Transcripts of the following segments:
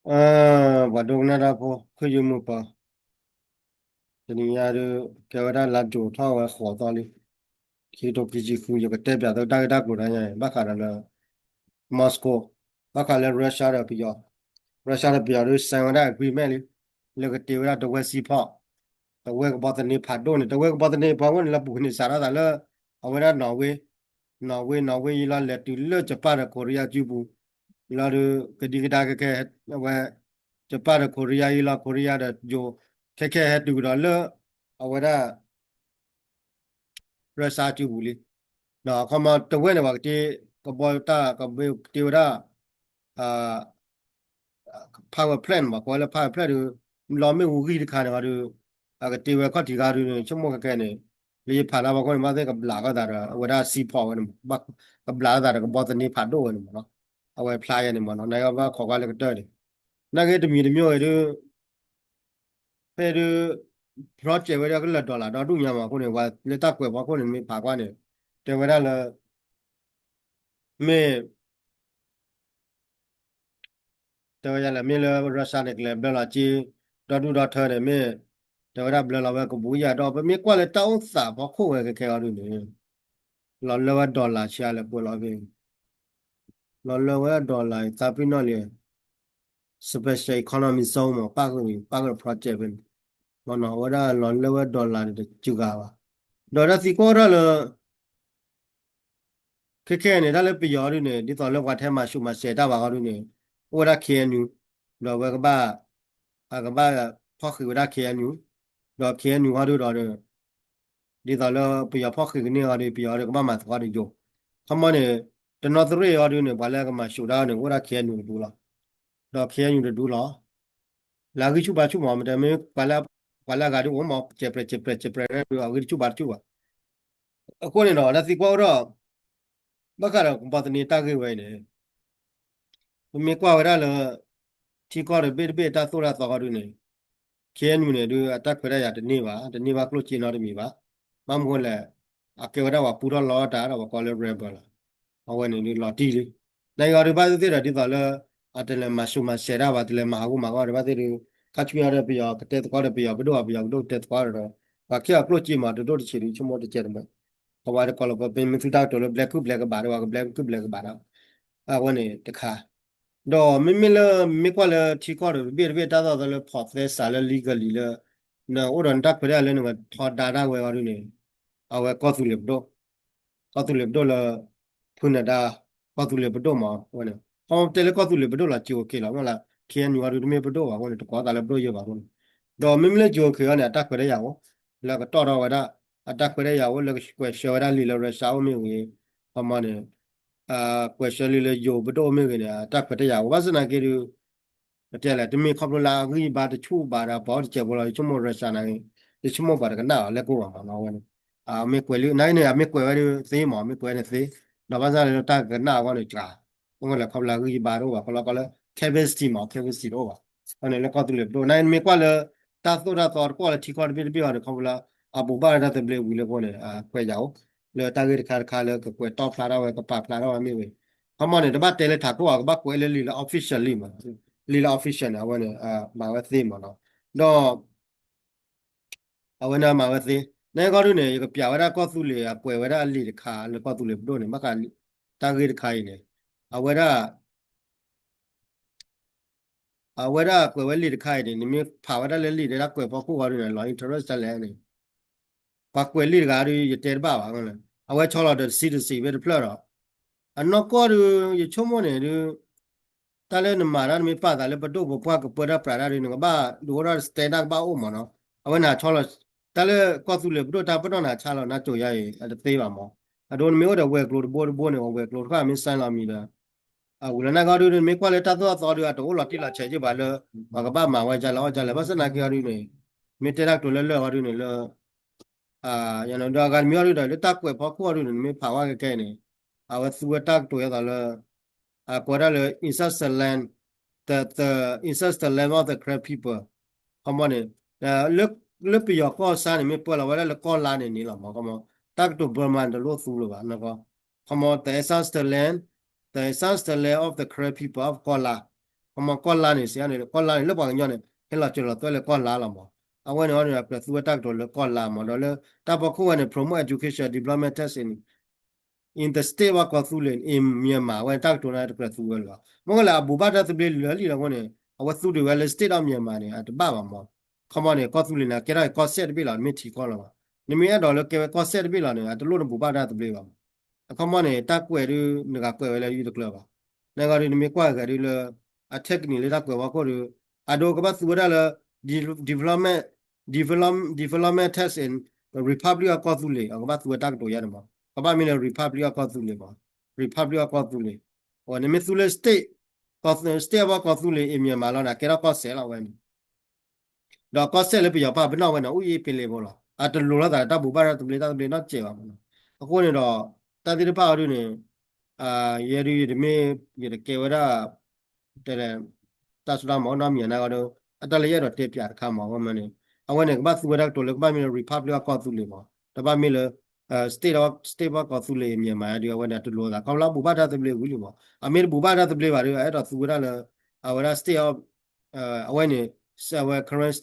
အ ပှၤဒိကနၣ်တၢ်ဖိ ဖုယုာ်မုာ်ပၢၤ, တနံၤညါဒုး ကဲဝဲဒၣ်လါဒိၣ်ထီၣ်ဝဲဃိးသီလံ, ခံကထိခံဆံဃု ယကတဲပၠးသုတၢ်ဂ့ၢ်တၢ်ကျိၤတၢ်ညါန့ၣ် ဘၣ်ဃးဒီးလၢ Moscow, ဘၣ်ဃးလၢ Russia ဒီးပယီၤ, Russia ဒီးပယီၤဒုး sign ဝဲဒၣ် agreement လံ, လၢကတ့ဝဲဒၣ်တဝဲၢ် seaport, တဝဲၢ်ကဘီသန့ဖးဒိၣ်န့ၣ် တဝဲၢ်ကဘီသန့ဖးဒိၣ်န့ၣ် လၢပူၤကန့ၢ်စးထီၣ်သးလၢ အဝဲဒၣ် Norway, Norway, Norway ယံၤလီၤ လဲၤတုၤလၢ Japan ဒီး Korea စုပူၤ, လီၤဒုး ကဒံကဒါခဲခဲ အဝဲ Japan ဒီး Korea ယံၤလီၤ Korea ဒီးယိၤ ခဲခဲဟဲတုၤကဒီးလၢ အဝဲဒၣ် Russia စုပူၤလံ, ဒီးအခီမီတဝဲၢ်န့ၣ် ပှၤကတ့ ကဘီတၢ် ကဘီတ့ဝဲဒၣ် power plant မး ကိးဝဲလၢ power plant ဒုး လီၤမ့ၣ်အူဂံၢ်တခါန့ၣ်ဟီဒုး အကတ့ဝဲခီၣ်ထံးခါဒုးန့ၣ် ဆိကမိၣ်ခဲခဲန့ၣ် လၢယဖးလၢဘၣ်ခိၣ်န့ၣ် ဘၣ်သ့ၣ်ကဘျးကီၢ်သးဒီး အဝဲဒၣ် seaport ဝဲန့ၣ်မး ကဘျးကီၢ်သးဒီးကဘီသန့ဖးဒိၣ်ဝဲန့ၣ်မးနီၤ, အဝဲဖျါယဲန့ၣ်မးနီၤ နကဘၣ်ခိးကွၢ်လၢကတၢၢ်န့ၣ်, နာ်က့တမံၤတမံၤဝဲဒုး ဖဲဒုး project ဝဲဒၣ်ကလၢာ် dollar ဒီဒူၣ်ညါမးအဃိန့ၣ် ပှၤလၢတၢ်ကွဲးဖီခိၣ်န့ၣ် မ့ၢ်ဖးကွၢ်န့ၣ် တဲဝဲဒၣ်လၢ မ့ၢ် တဲဝဲဒၣ်လၢ မ့ၢ်လၢ Russia န့ၣ် ကလဲၤဘျၢလီၤက့ ဒီဒူၣ်ဒီထၢန့ၣ် မ့ၢ် တဲဝဲဒၣ်ဘျၢလီၤဝဲကဘူးယၤဒီး ပမ့ၢ်ကွၢ်လၢတၢ်အိၣ်သးဖီခိၣ်ဝဲခဲခဲအီၤဒုးန့ၣ် လီၤလၢဝဲ dollar ဆံးအါလဲၣ်ပှဲၤလီၤဖဲ လီၤလၢဝဲ dollar သးပ့ၤနီၣ်လံ special economic zone မး ပၣ်ဃုာ် ပၣ်ဃုာ် project ဖဲန့ၣ် မ့ၢ်နီၤ အဝဲဒၣ်လီၤလၢဝဲ dollar န့ၣ်တစှၤဂၤဘၣ်, ဒီးတၢ်သံကွၢ်ဝဲဒၣ်လၢ ခဲခဲန့ၣ် တၢ်လၢပယီၤဒုးန့ၣ် ဒ်သိးလၢပှၤထဲမၤဆူးမၤစဲးတၢ်ဘၣ်ဃီဒုးန့ၣ် အိၣ်ဝဲဒၣ် K N U ဒီးအဝဲကဘၣ် အကဘၣ်ဖီၣ်ဃံးဝဲဒၣ် K N U ဒီး K N U ဃီဒုးဒီး ဒ်သိးလၢပယီၤဖီၣ်ဃံးကန့ၢ်ဃီဒုး ပယီၤဒုးကဘၣ်မၤသကိးဒီးယိၤ, ခီမီန့ၣ် တနီသရ့ၣ်ဃီဒုးန့ၣ် ပှၤလၢကမၤဆူးတၢ်န့ၣ် အိၣ်ဝဲဒၣ် K N U တဒူလီၤ, ဒီး K N U တဒူလီၤ, လၢအဂံၢ်ဆူၣ်ဘါဆူၣ်မး မ့တမ့ၢ် ပှၤလၢအဂၤဒုးအိၣ်မး စဲးပြဲးစဲးပြဲးစဲးပြဲးဒုး အဂံၢ်တဆူၣ်ဘါတဆူၣ်ဘၣ်, အဃိန့ၣ်ဒီး တၢ်သံကွၢ်အိၣ်ဒီး ဘၣ်ဃးဒီးကဘီသန့တၢ်ဂ့ၢ်ဝဲအံၤန့ၣ် ပမ့ၢ်ကွၢ်ဝဲဒၣ်လၢ ထံကီၢ်တဘ့ၣ်တဘ့ၣ်တၢ်သိၣ်တၢ်သီဃီဒုးန့ၣ် K N U န့ၣ်ဒုး အတၢ်ခွဲးတၢ်ယာ်တန့ၢ်ဘၣ် တန့ၢ်ဘၣ်ကျိၣ်စ့နီတမံၤဘၣ်, ဘၣ်မနုၤဃိလဲၣ် အကဲဝဲဒၣ်ပှၤပူထီၣ်လီတၢ်ဒီးပှၤကိးလၢ rebel လီၤ, အဝဲန့ၣ်ဒုးလီၤတံၢ်လံ, နာ်က့အီၤဒုးဘၣ်သ့ၣ်သ့ၣ်ဒီး ဒ်သိးလၢ အတလဲၤမၤဆူးမၤစဲးတၢ်ဘၣ် တလဲၤမၤဟးဂူာ်မၤဂီၢ်ဒီး ဘၣ်သ့ၣ်ဒုး ခါဆူညါဒီးပယီၤကတဲသကိးဒီးပယီၤပဒိၣ် ပယီၤပဒိၣ်ကတဲသကိးဒီး ပှၤကဲအီၤကျိၣ်စ့မး တဒိၣ်တဆံးဒုး ဆိကမိၣ်တကဲးတမး, ပဝဲတကိးလီၤ ပမ့ၢ်သုတၢ်ကတိၤလၢဘျဲးခုၣ်ဘျဲးကဘးဒီး ပှၤကဘျဲးခုၣ်ဘျဲးကဘးဒီး အဝဲန့ၣ်တခါ, ဒီးမ့မ့ၢ်လၢ မ့ၢ်ကွၢ်လၢထံကီၢ်ဒီးတဘ့ၣ်တဘ့ၣ်တၢ်သိၣ်တၢ်သီလၢ ဖီၣ်သဲစးလၢ legally လၢ နအိၣ်ဒီးနတၢ်ခွဲးတၢ်ယာ်လၢနကထီဒါတၢ်ဝဲအီၤဒုးန့ၣ် အဝဲကီၢ်သူလ့ၤပဒိၣ် ကီၢ်သူလ့ၤပဒိၣ်လၢ ဖုနဒါ ကီၢ်သူလ့ၤပဒိၣ်မး အဝဲန့ၣ် ခီမီတဲလၢကီၢ်သူလ့ၤပဒိၣ်လီၤ ကၠိၤအိၣ်ခ့လီၤ မ့ၢ်လၢ K N U အီၤဒုးတမ့ၢ်ပဒိၣ်ဘၣ်အဃိန့ၣ် တကိးသးလၢပဒိၣ်ယဲၢ်ဘၣ်အဃိန့ၣ်, ဒီးမ့မ့ၢ်လၢ ကၠိၤအိၣ်ခ့အီၤန့ၣ် အတၢ်ခွဲးတၢ်ယာ်အိၣ် လၢကတီၢ်ထီၣ်ဝဲဒၣ် အတၢ်ခွဲးတၢ်ယာ်အိၣ် လၢကကွဲးဆှၢဝဲဒၣ်လံာ်လၢ Russia အိၣ်မ့ၢ်ဂ့ၤ, ခီမီန့ၣ် ကွဲးဆှၢလံာ်လၢယိၤပဒိၣ်အိၣ်မ့ၢ်ဂ့ၤန့ၣ် အတၢ်ခွဲးတၢ်ယာ်အိၣ် ဘၣ်ဆၣ်သနာ်က့ဒုး ပတဲလဲၣ် တမ့ၢ်ခီဖျိလၢအဂံၢ်ဘါတဆူၣ်ဘၣ်ဒီး ပှၤအိၣ်တစဲးဖိလီၤ ယဆိကမိၣ် Russia နာ်က့ ယဆိကမိၣ်ပှၤတကနၣ်အီၤလဲၣ်ကိၣ်ဘၣ်မးနီၤ အဝဲန့ၣ် မ့ၢ်ကွဲးလံ နာ်က့န့ၣ် အမ့ၢ်ကွဲးဝဲဒုးသ့မး မ့ၢ်ကွဲးန့ၣ်သ့, ဒီးဘၣ်ဆၣ်လၢတၢ်ကနၣ်အဂီၢ်န့ၣ် ကမ့ၢ်လဲၣ် ခီဖျိလၢအဂံၢ်ယဘါတအိၣ်ဘၣ် ခီလီၤကီလၢ capacity မး capacity တအိၣ်ဘၣ်, အန့ၣ်လၢကီၢ်သူလ့ၤပဒိၣ် နာ်က့မ့ၢ်ကွၢ်လၢ တၢ်သိၣ်တၢ်သီတကွီၢ်လၢထံကီၢ်တဘ့ၣ်တဘ့ၣ်အီၤန့ၣ် ခီဖျိလၢ အဘူးဘၣ်လၢတၢ်သဘျ့ဝံၤလၢအဃိန့ၣ် ခွဲးယာ်အိၣ် လၢတၢ်ဂ့ၢ်တခါတခါလၢကကွဲးတီၣ်ဖျါထီၣ်ဝဲ ကပာ်ဖျါထီၣ်ဝဲမ့ၢ်ဝဲ, ခီမီန့ၣ် တဘၣ်တဲလၢထးခိၣ်အီၤ ကဘၣ်ကွဲးလၢလံာ်လၢ officially မး လံာ်လၢ official န့ၣ် အဝဲန့ၣ် မၤဝဲသ့မးနီၤ, ဒီး အဝဲန့ၣ်မၤဝဲသ့, နာ်က့ခီဒုးန့ၣ် ယကပျးဝဲဒၣ်ကီၢ်သူလ့ၤအကွဲးဝဲဒၣ်အလံာ်တခါလၢကီၢ်သူလ့ၤပဒိၣ်န့ၣ် ဘၣ်ဃးတၢ်ဂ့ၢ်တခါအံၤန့ၣ် အဝဲဒၣ် အဝဲဒၣ်ကွဲးဝဲလံာ်တခါအံၤန့ၣ် နမ့ၢ်ဖးဝဲဒၣ်လၢလံာ်တၢ်ကွဲးဖီခိၣ်ခီဒုးန့ၣ် လီၤ interest တၢ်လဲၣ်န့ၣ် ပှၤကွဲးလံာ်တဂၤဒုး ယတဲတဘၣ်ဘၣ်, အဝဲဆီလီၤဒီး citizen ဖဲတဖျၢၣ်ဒီး အနီၢ်ကီၢ်ဒုး ယဆိကမိၣ်န့ၣ်ဒုး တၢ်လၢနမၤတၢ်နမ့ၢ်ပာ်သးလၢပဒိၣ်ပပှၢ်ကပၢတၢ်ပြးတၢ်ဒုး နကဘၣ်ဒုးအိၣ်ထီၣ် standard ကဘၣ်အိၣ်မးနီၤ, အဝဲန့ၣ်ဆီလီၤ တၢ်လၢကီၢ်သူလ့ၤပဒိၣ်တၢ်ပနီၣ်န့ၣ် ဆီလီၤနၤကၠိၤယါအံၤ အတသ့ဘၣ်မး, အဒိနမ့ၢ်အိၣ်ဒီးဝဲၤကျိၤတဘိတဘိန့ၣ် အဝဲၤကျိၤတဖၣ်မ့ၢ် sign လီၤမံၤဒီး အဝံၤလီၤ နာ်ကီၢ်ဒုး နမ့ၢ်ကွၢ်လၢတၢ်သိၣ်တၢ်သီဒုး အတအိၣ်လီၤတံၢ်လီၤဆဲးက့ဘၣ်လၢ ပှၤကဘၣ်မၤဝဲဒ်လဲၣ်အီၣ်ဒ်လဲၣ်, ဘၣ်ဆၣ်သနာ်က့အီၤဒုးန့ၣ် မ့ၢ်တဲတၢ်ကတိၤလၢလၢာ်အီၤဒုးန့ၣ်လၢ ဒီးအဂၤတမံၤအီၤဒုးဒီး လၢတၢ်ကွဲးဖီခိၣ်အီၤဒုးန့ၣ် နမ့ၢ်ဖးဝဲကဲကဲအံၤန့ၣ် အဝဲသူဝဲတၢ်ကတိၤဒ်သိးလၢ အကွဲးဒၣ်လၢ ancestral land, the, the ancestral land of the Karen people ခီမီန့ၣ် လၢပယီၤကီၢ်စါန့ၣ် မ့ၢ်ပၢလီၤဝဲဒၣ်လၢကီၢ်လါန့ၣ်န့ၣ်လီၤမး, ခီမီ တၢ်ကတိၤ Burma န့ၣ် တလိၣ်သူလၢၤဘၣ်နီၤ, ခီမီ the ancestral land, the ancestral land of the Karen people of ကီၢ်လါ ခီမီကီၢ်လါန့ၣ် စံးအီၤန့ၣ် ကီၢ်လါန့ၣ် လၢပှၤကညီန့ၣ် ဟဲလီၤစၢၤလီၤသွဲၣ်လၢကီၢ်လါလီၤမး. အဝဲန့ၣ်အီၤန့ၣ် အကြၢးသူဝဲတၢ်ကတိၤလၢကီၢ်လါမး ဒီးလၢတၢ်ဖီခိၣ်ဝဲန့ၣ် promote education development tax in in the state ဝဲကီၢ်သူလ့ၤ in Myanmar အဝဲတၢ်ကတိၤန့ၣ် တကြၢးသူဝဲလၢၤဘၣ်. မ့ၢ်လၢအဘူးဘၣ်တၢ်သဘျ့လၢာ်လံလီၤအဃိန့ၣ် အဝဲသူဒံးဝဲလၢ state of Myanmar န့ၣ် အတဘၣ်ဘၣ်မး. ခီမီန့ၣ် ကီၢ်သူလ့ၤန့ၣ် ကဲထီၣ်ကီၢ်စဲၣ်တဘ့ၣ်လီၤ နမ့ၢ်ထံကီၢ်လီၤဘၣ်. နမ့ၢ်အဲၣ်ဒိးလၢကဲဝဲကီၢ်စဲၣ်တဘ့ၣ်လီၤန့ၣ် အတလိၣ်နဘူးဘၣ်တၢ်သဘျ့ဘၣ်မး. အခီမီန့ၣ် တၢ်ကွဲးဒုး နဂၤကွဲးဝဲလၢယုၢ်တကျၢၤဘၣ်. နဂၤဒုး နမ့ၢ်ကွၢ်ဂၤဒုးလၢ အ technique လၢတၢ်ကွဲးဝဲခိၣ်ဒုး အဒိကဘၣ်သူဝဲဒၣ်လၢ development, develop, development tax in Republic of ကီၢ်သူလ့ၤ အကဘၣ်သူဝဲတၢ်ကတိၤယါန့ၣ်မး. ကဘၣ်မ့ၢ်လၢ Republic of ကီၢ်သူလ့ၤမး. Republic of ကီၢ်သူလ့ၤ. အဝဲန့ၣ်မ့ၢ်သူလၢ state, state of ကီၢ်သူလ့ၤ in Myanmar လီၤန့ၣ် ကဲထီၣ်ကီၢ်စဲၣ်လီၤဝဲန့ၣ် ဒီးကီၢ်စဲၣ်လၢပယီၤပၢ်ပနီၣ်ဝဲန့ၣ် အိၣ်အ့ၣ်ပ့လ့ဖိလီၤ. အတလိၤလိာ်သးတၢ်ဘူးဘၣ်တၢ်သဘျ့ တၢ်သဘျ့နီတစဲးဘၣ်မးနီၤ. အဃိန့ၣ်ဒီး တၢ်သ့ၣ်တဖၣ်အီၤဒုးန့ၣ် ယဲဒုးယတမ့ၢ် ယတကဲဝဲဒၣ် တဲလဲၣ် တၢ်စိတၢ်ကမီၤနီတမံၤအနၤဂီၢ်ဒီး အတၢ်လၢယအဲၣ်ဒိးတဲပၠးတခါမး အဝဲန့ၣ် အဝဲန့ၣ် ကဘၣ်သူဝဲတၢ်ကတိၤလၢကဘၣ်မ့ၢ်လၢ Republic of ကီၢ်သူလ့ၤမး တဘၣ်မ့ၢ်လၢ state of, state of ကီၢ်သူလ့ၤ Myanmar ဒုး အဝဲန့ၣ် အတလိၤသး ခီဖျိဘူးဘၣ်တၢ်သဘျ့ဝံၤလံမး အမ့ၢ်တဘူးဘၣ်တၢ်သဘျ့ဘၣ်ဒီး အအဲၣ်ဒိးသူဝဲဒၣ်လၢ အဝဲဒၣ် state of အဝဲန့ၣ် အဝဲ current,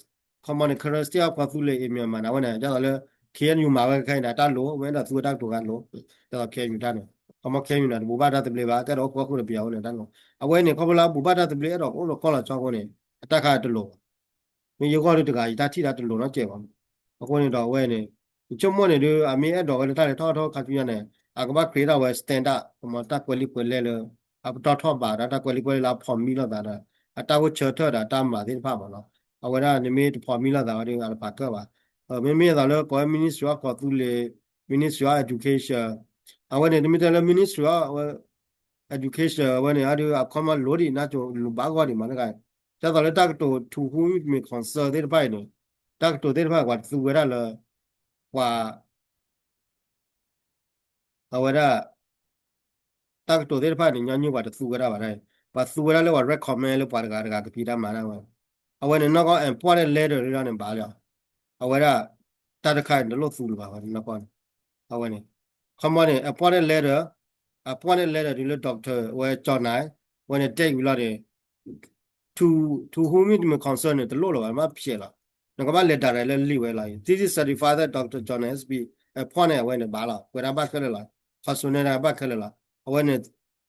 ခီမီန့ၣ် current state of ကီၢ်သူလ့ၤ in Myanmar န့ၣ် အဝဲန့ၣ် ဒ်သိးလၢ KNU မၤဝဲခဲအံၤန့ၣ် တၢ်လိၤ အဝဲအဲၣ်ဒိးသူဝဲတၢ်ကတိၤဂၤလိၤ ဒ်သိး KNU တၢ်န့ၣ် ခီမီ KNU န့ၣ် တဘူးဘၣ်တၢ်သဘျ့ဘၣ် ကဲထီၣ်အိၣ်ခိးဃုာ်ဒီးပယီၤဝဲန့ၣ်တၢ်လိၤ အဝဲန့ၣ် ခီဖျိလၢအဘူးဘၣ်တၢ်သဘျ့အဲၣ်ဒိးအိၣ်လၢကီၢ်လီၤဆီအဃိန့ၣ် အတၢ်ခါတလိၤဘၣ် မ့ၢ်ယဂီၢ်ဒုးတဂၤ ယတၢ်ထံၣ်တၢ်တလိၤနီတစဲးဘၣ်. အဃိန့ၣ်ဒီးအဝဲန့ၣ် ယဆိကမိၣ်န့ၣ်ဒုး အမ့ၢ်အဲၣ်ဒိးဝဲလၢတၢ်လဲၤထီၣ်ထီၣ်ခါဆူညါန့ၣ် အကဘၣ် create ထီၣ်ဝဲ standard မ့ၢ်တၢ်ကွဲးလံာ်ကွဲးလဲၢ်လၢ အပတီၢ်ထီၣ်ဘးဒီးတၢ်ကွဲးလံာ်ကွဲးလဲၢ်လၢအ permit လိာ်သးဒီး အတၢ်အိၣ်ဆၢထၢၣ်ဒီးတၢ်မၤသ့ၣ်တဖၣ်မးနီၤ. အဝဲဒၣ်နမ့ၢ်တ permit လိာ်သးဝဲဒုး အတပာ်ကၢၣ်ဘၣ်. မ့မ့ၢ်အသိးလၢကိးဝဲ Ministry of ကီၢ်သူလ့ၤ Ministry of Education အဝဲန့ၣ် တမ့ၢ်တဲလၢ Ministry of Education အဝဲန့ၣ် အဒုး အ ခီမီ လိဒံး နါစိၤလိၤဘၣ်ဂီၢ်ဒံးမးတဂၤ ဒ်သိးလၢတၢ်ကတိၤ to whom it may concern သ့ၣ်တဖၣ်အံၤန့ၣ် တၢ်ကတိၤသ့ၣ်တဖၣ် ပှၤတသူဝဲဒၣ်လၢ ပှၤ အဝဲဒၣ် တၢ်ကတိၤသ့ၣ်တဖၣ်န့ၣ် ညီနုၢ်ပှၤတသူဝဲဒၣ်ဘၣ်ဒၣ်အံၤ ပှၤသူဝဲဒၣ်လၢပှၤ recommend လၢပှၤတဂၤတဂၤကဖံးတၢ်မၤတၢ်ဝဲ အဝဲန့ၣ်နီၢ်ကီၢ် appointed letter န့ၣ်ဘၣ်လီၤ. အဝဲဒၣ် တၢ်တခါန့ၣ် တလိၣ်သူလၢၤဘၣ်ဝဲနီၢ်ကီၢ်န့ၣ် အဝဲန့ၣ် ခီမီန့ၣ် appointed letter, appointed letter တုၤလၢ doctor ဝဲကၠီနၤ ဝဲန့ၣ် date ဝံၤလီၤန့ၣ် to, to whom it may concern န့ၣ် တလိၣ်လၢၤဘၣ် မ့ၢ်ဖျဲးလီၤ. နကဘၣ်လဲၤ direct လၢလံာ်ဝဲလီၤ. This is certified that Doctor John S B appointed အဝဲန့ၣ်ဘၣ်လီၤ ကွဲးတၢ်ဘၣ်ခဲလၢာ်လီၤ consonant ဘၣ်ခဲလၢာ်လီၤ အဝဲန့ၣ်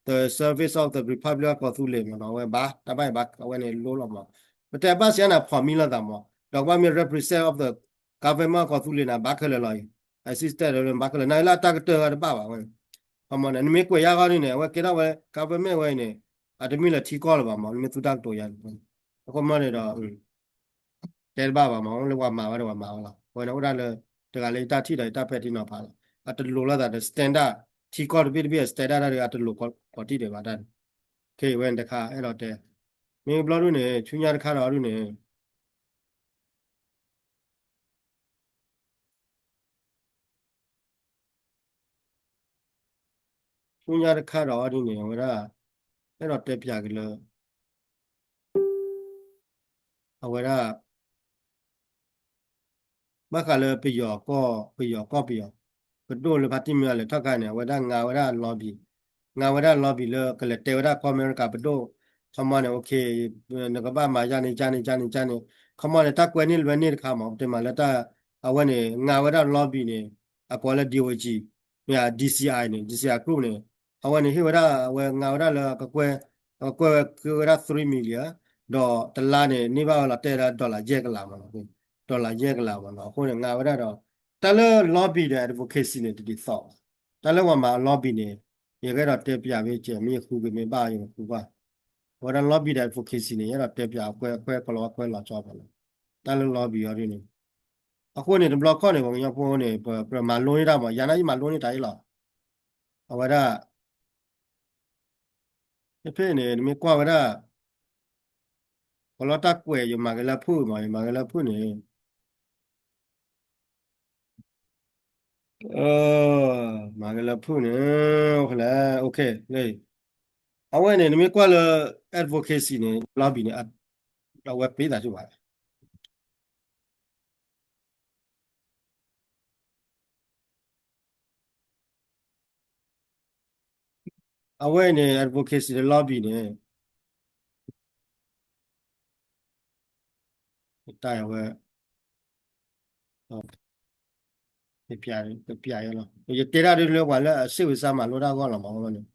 the service of the Republic of ကီၢ်သူလ့ၤမးနီၤ အဝဲဘၣ် တၢ်ဘၣ်အံၤဘၣ် အဝဲန့ၣ်လိလီၤမး ပတဲဘၣ်စံးန့ၣ် permit လိာ်သးမး ဒီးကဘၣ်မ့ၢ် represent of the government of ကီၢ်သူလ့ၤန့ၣ် ဘၣ်ခဲလၢာ်လီၤအံၤ assistant ဘၣ်ခဲလၢာ် နလၢအတၢ်ကတၢၢ်ဂၤတဘၣ်ဘၣ်ဝဲ ခီမီန့ၣ် နမ့ၢ်ကွဲးယါဂီၢ်ဒ်န့ၣ် အဝဲကဲထီၣ်ဝဲ government ဝဲအံၤန့ၣ် အတမ့ၢ်လၢထံကီၢ်လၢၤဘၣ်မး နမ့ၢ်သူတၢ်ကတိၤယါန့ၣ် အခီမီန့ၣ်ဒီး တဲတဘၣ်ဘၣ်မး လၢပှၤမၤဝဲဒီးပှၤမၤဝဲလီၤ အဝဲန့ၣ်အိၣ်ဒၣ်လၢ တဂၤလၢယတၢ်ထံၣ်ဒီးယတၢ်ပဲာ်ထံနီၤဖးလီၤ အတလိၤလိာ်သးဒီး standard ထံကီၢ်တဘ့ၣ်တဘ့ၣ်အ standard တၢ်ဒီးအတလိၤကိးတံၢ်ဒံးဘၣ်တၢ်န့ၣ် ခဲအံၤဝဲန့ၣ်တခါအဲၣ်ဒိးတဲ မ့ၢ်ဘျီဒ်န့ၣ် ဆူညါတခါဒီးဒ်န့ၣ် ဆူညါတခါဒီးဒ်န့ၣ် အဝဲဒၣ် အဲၣ်ဒိးတဲပၠးက့ၤလၢ အဝဲဒၣ် ဘၣ်ဃးလၢပယီၤကီၢ် ပယီၤကီၢ်ပယီၤ ပဒိၣ်လၢဖါတံၢ်မ့ၢ်အလဲၤထီၣ်ခါန့ၣ် အဝဲဒၣ်ငါဝဲဒၣ် lobby ငါဝဲဒၣ် lobby လၢကလဲၤတဲဝဲဒၣ်ကီၢ်အမဲရကၤပဒိၣ် ခီမီန့ၣ် okay နကဘၣ်မၤယါန့ၣ် ယါန့ၣ် ယါန့ၣ် ယါန့ၣ် ခီမီန့ၣ် တၢ်ကွဲန့ၢ်လွဲန့ၢ်တခါမး ပတဲမးလၢတၢ် အဝဲန့ၣ် ငါဝဲဒၣ် lobby န့ၣ် အကိးလၢ D O G မ့ၢ် D C I န့ၣ် D C I group န့ၣ် အဝဲန့ၣ်ဟ့ၣ်ဝဲဒၣ် အဝဲငါဝဲဒၣ်လၢအကကွဲၢ် အကကွဲၢ်ဝဲ က့ၤဝဲဒၣ် three million ဒီးတလါန့ၣ် န့ၢ်ဘၣ်ဝဲလီၤတဲာ်လၢ dollar ယဲၢ်ကလးမးနီၤ dollar ယဲၢ်ကလးမးနီၤ အဃိန့ၣ် ငါဝဲဒၣ်ဒီး တၢ်လၢ lobby ဒီး advocacy န့ၣ် တဒ်သိးဘၣ် တၢ်လၢပှၤမၤ lobby န့ၣ် ယကအဲၣ်ဒိးတဲပၠးမ့ၢ်ကဲ မ့ၢ်ယဃုက့ၤမ့ၢ်ဘၣ်ယကဃုကွၢ် အဝဲဒၣ် lobby ဒီး advocacy န့ၣ် ယအဲၣ်ဒိးတဲပၠးအကွဲၢ် အကွဲၢ်ကလီအကွဲၢ်လီၤကၠီပှၤလီၤ တၢ်လၢ lobby အီၤဒ်န့ၣ် အဃိန့ၣ် တဘျီခီၣ်န့ၣ် ပှၤကညီဖိန့ၣ် ပမၤလိန့ၢ်တၢ်မး ယၤန့ၣ်ယမၤလိန့ၢ်တၢ်အံၤလီၤ အဝဲဒၣ် ဖဲဖဲန့ၣ် နမ့ၢ်ကွၢ်ဝဲဒၣ် ပလီၢ်တၢ်ကွဲး ယမၤက့ၤလၢဖုၣ်မး ယမၤက့ၤလၢဖုၣ်န့ၣ် မၤက့ၤလၢဖုၣ်န့ၣ် လၢ အဝဲန့ၣ် နမ့ၢ်ကွၢ်လၢ advocacy န့ၣ် lobby န့ၣ် အဝဲပ့ၤသးဆူၣ်ဘၣ် အဝဲန့ၣ် advocacy ဒီး lobby န့ၣ် တၢ်ဝဲ ပျး ပျးလီၤ ယတဲတၢ်ဒ်လၢပှၤလၢအစ့ၣ်ဝဲစၢ်မၤလိတၢ်အဂီၢ်လီၤမးန့ၣ်,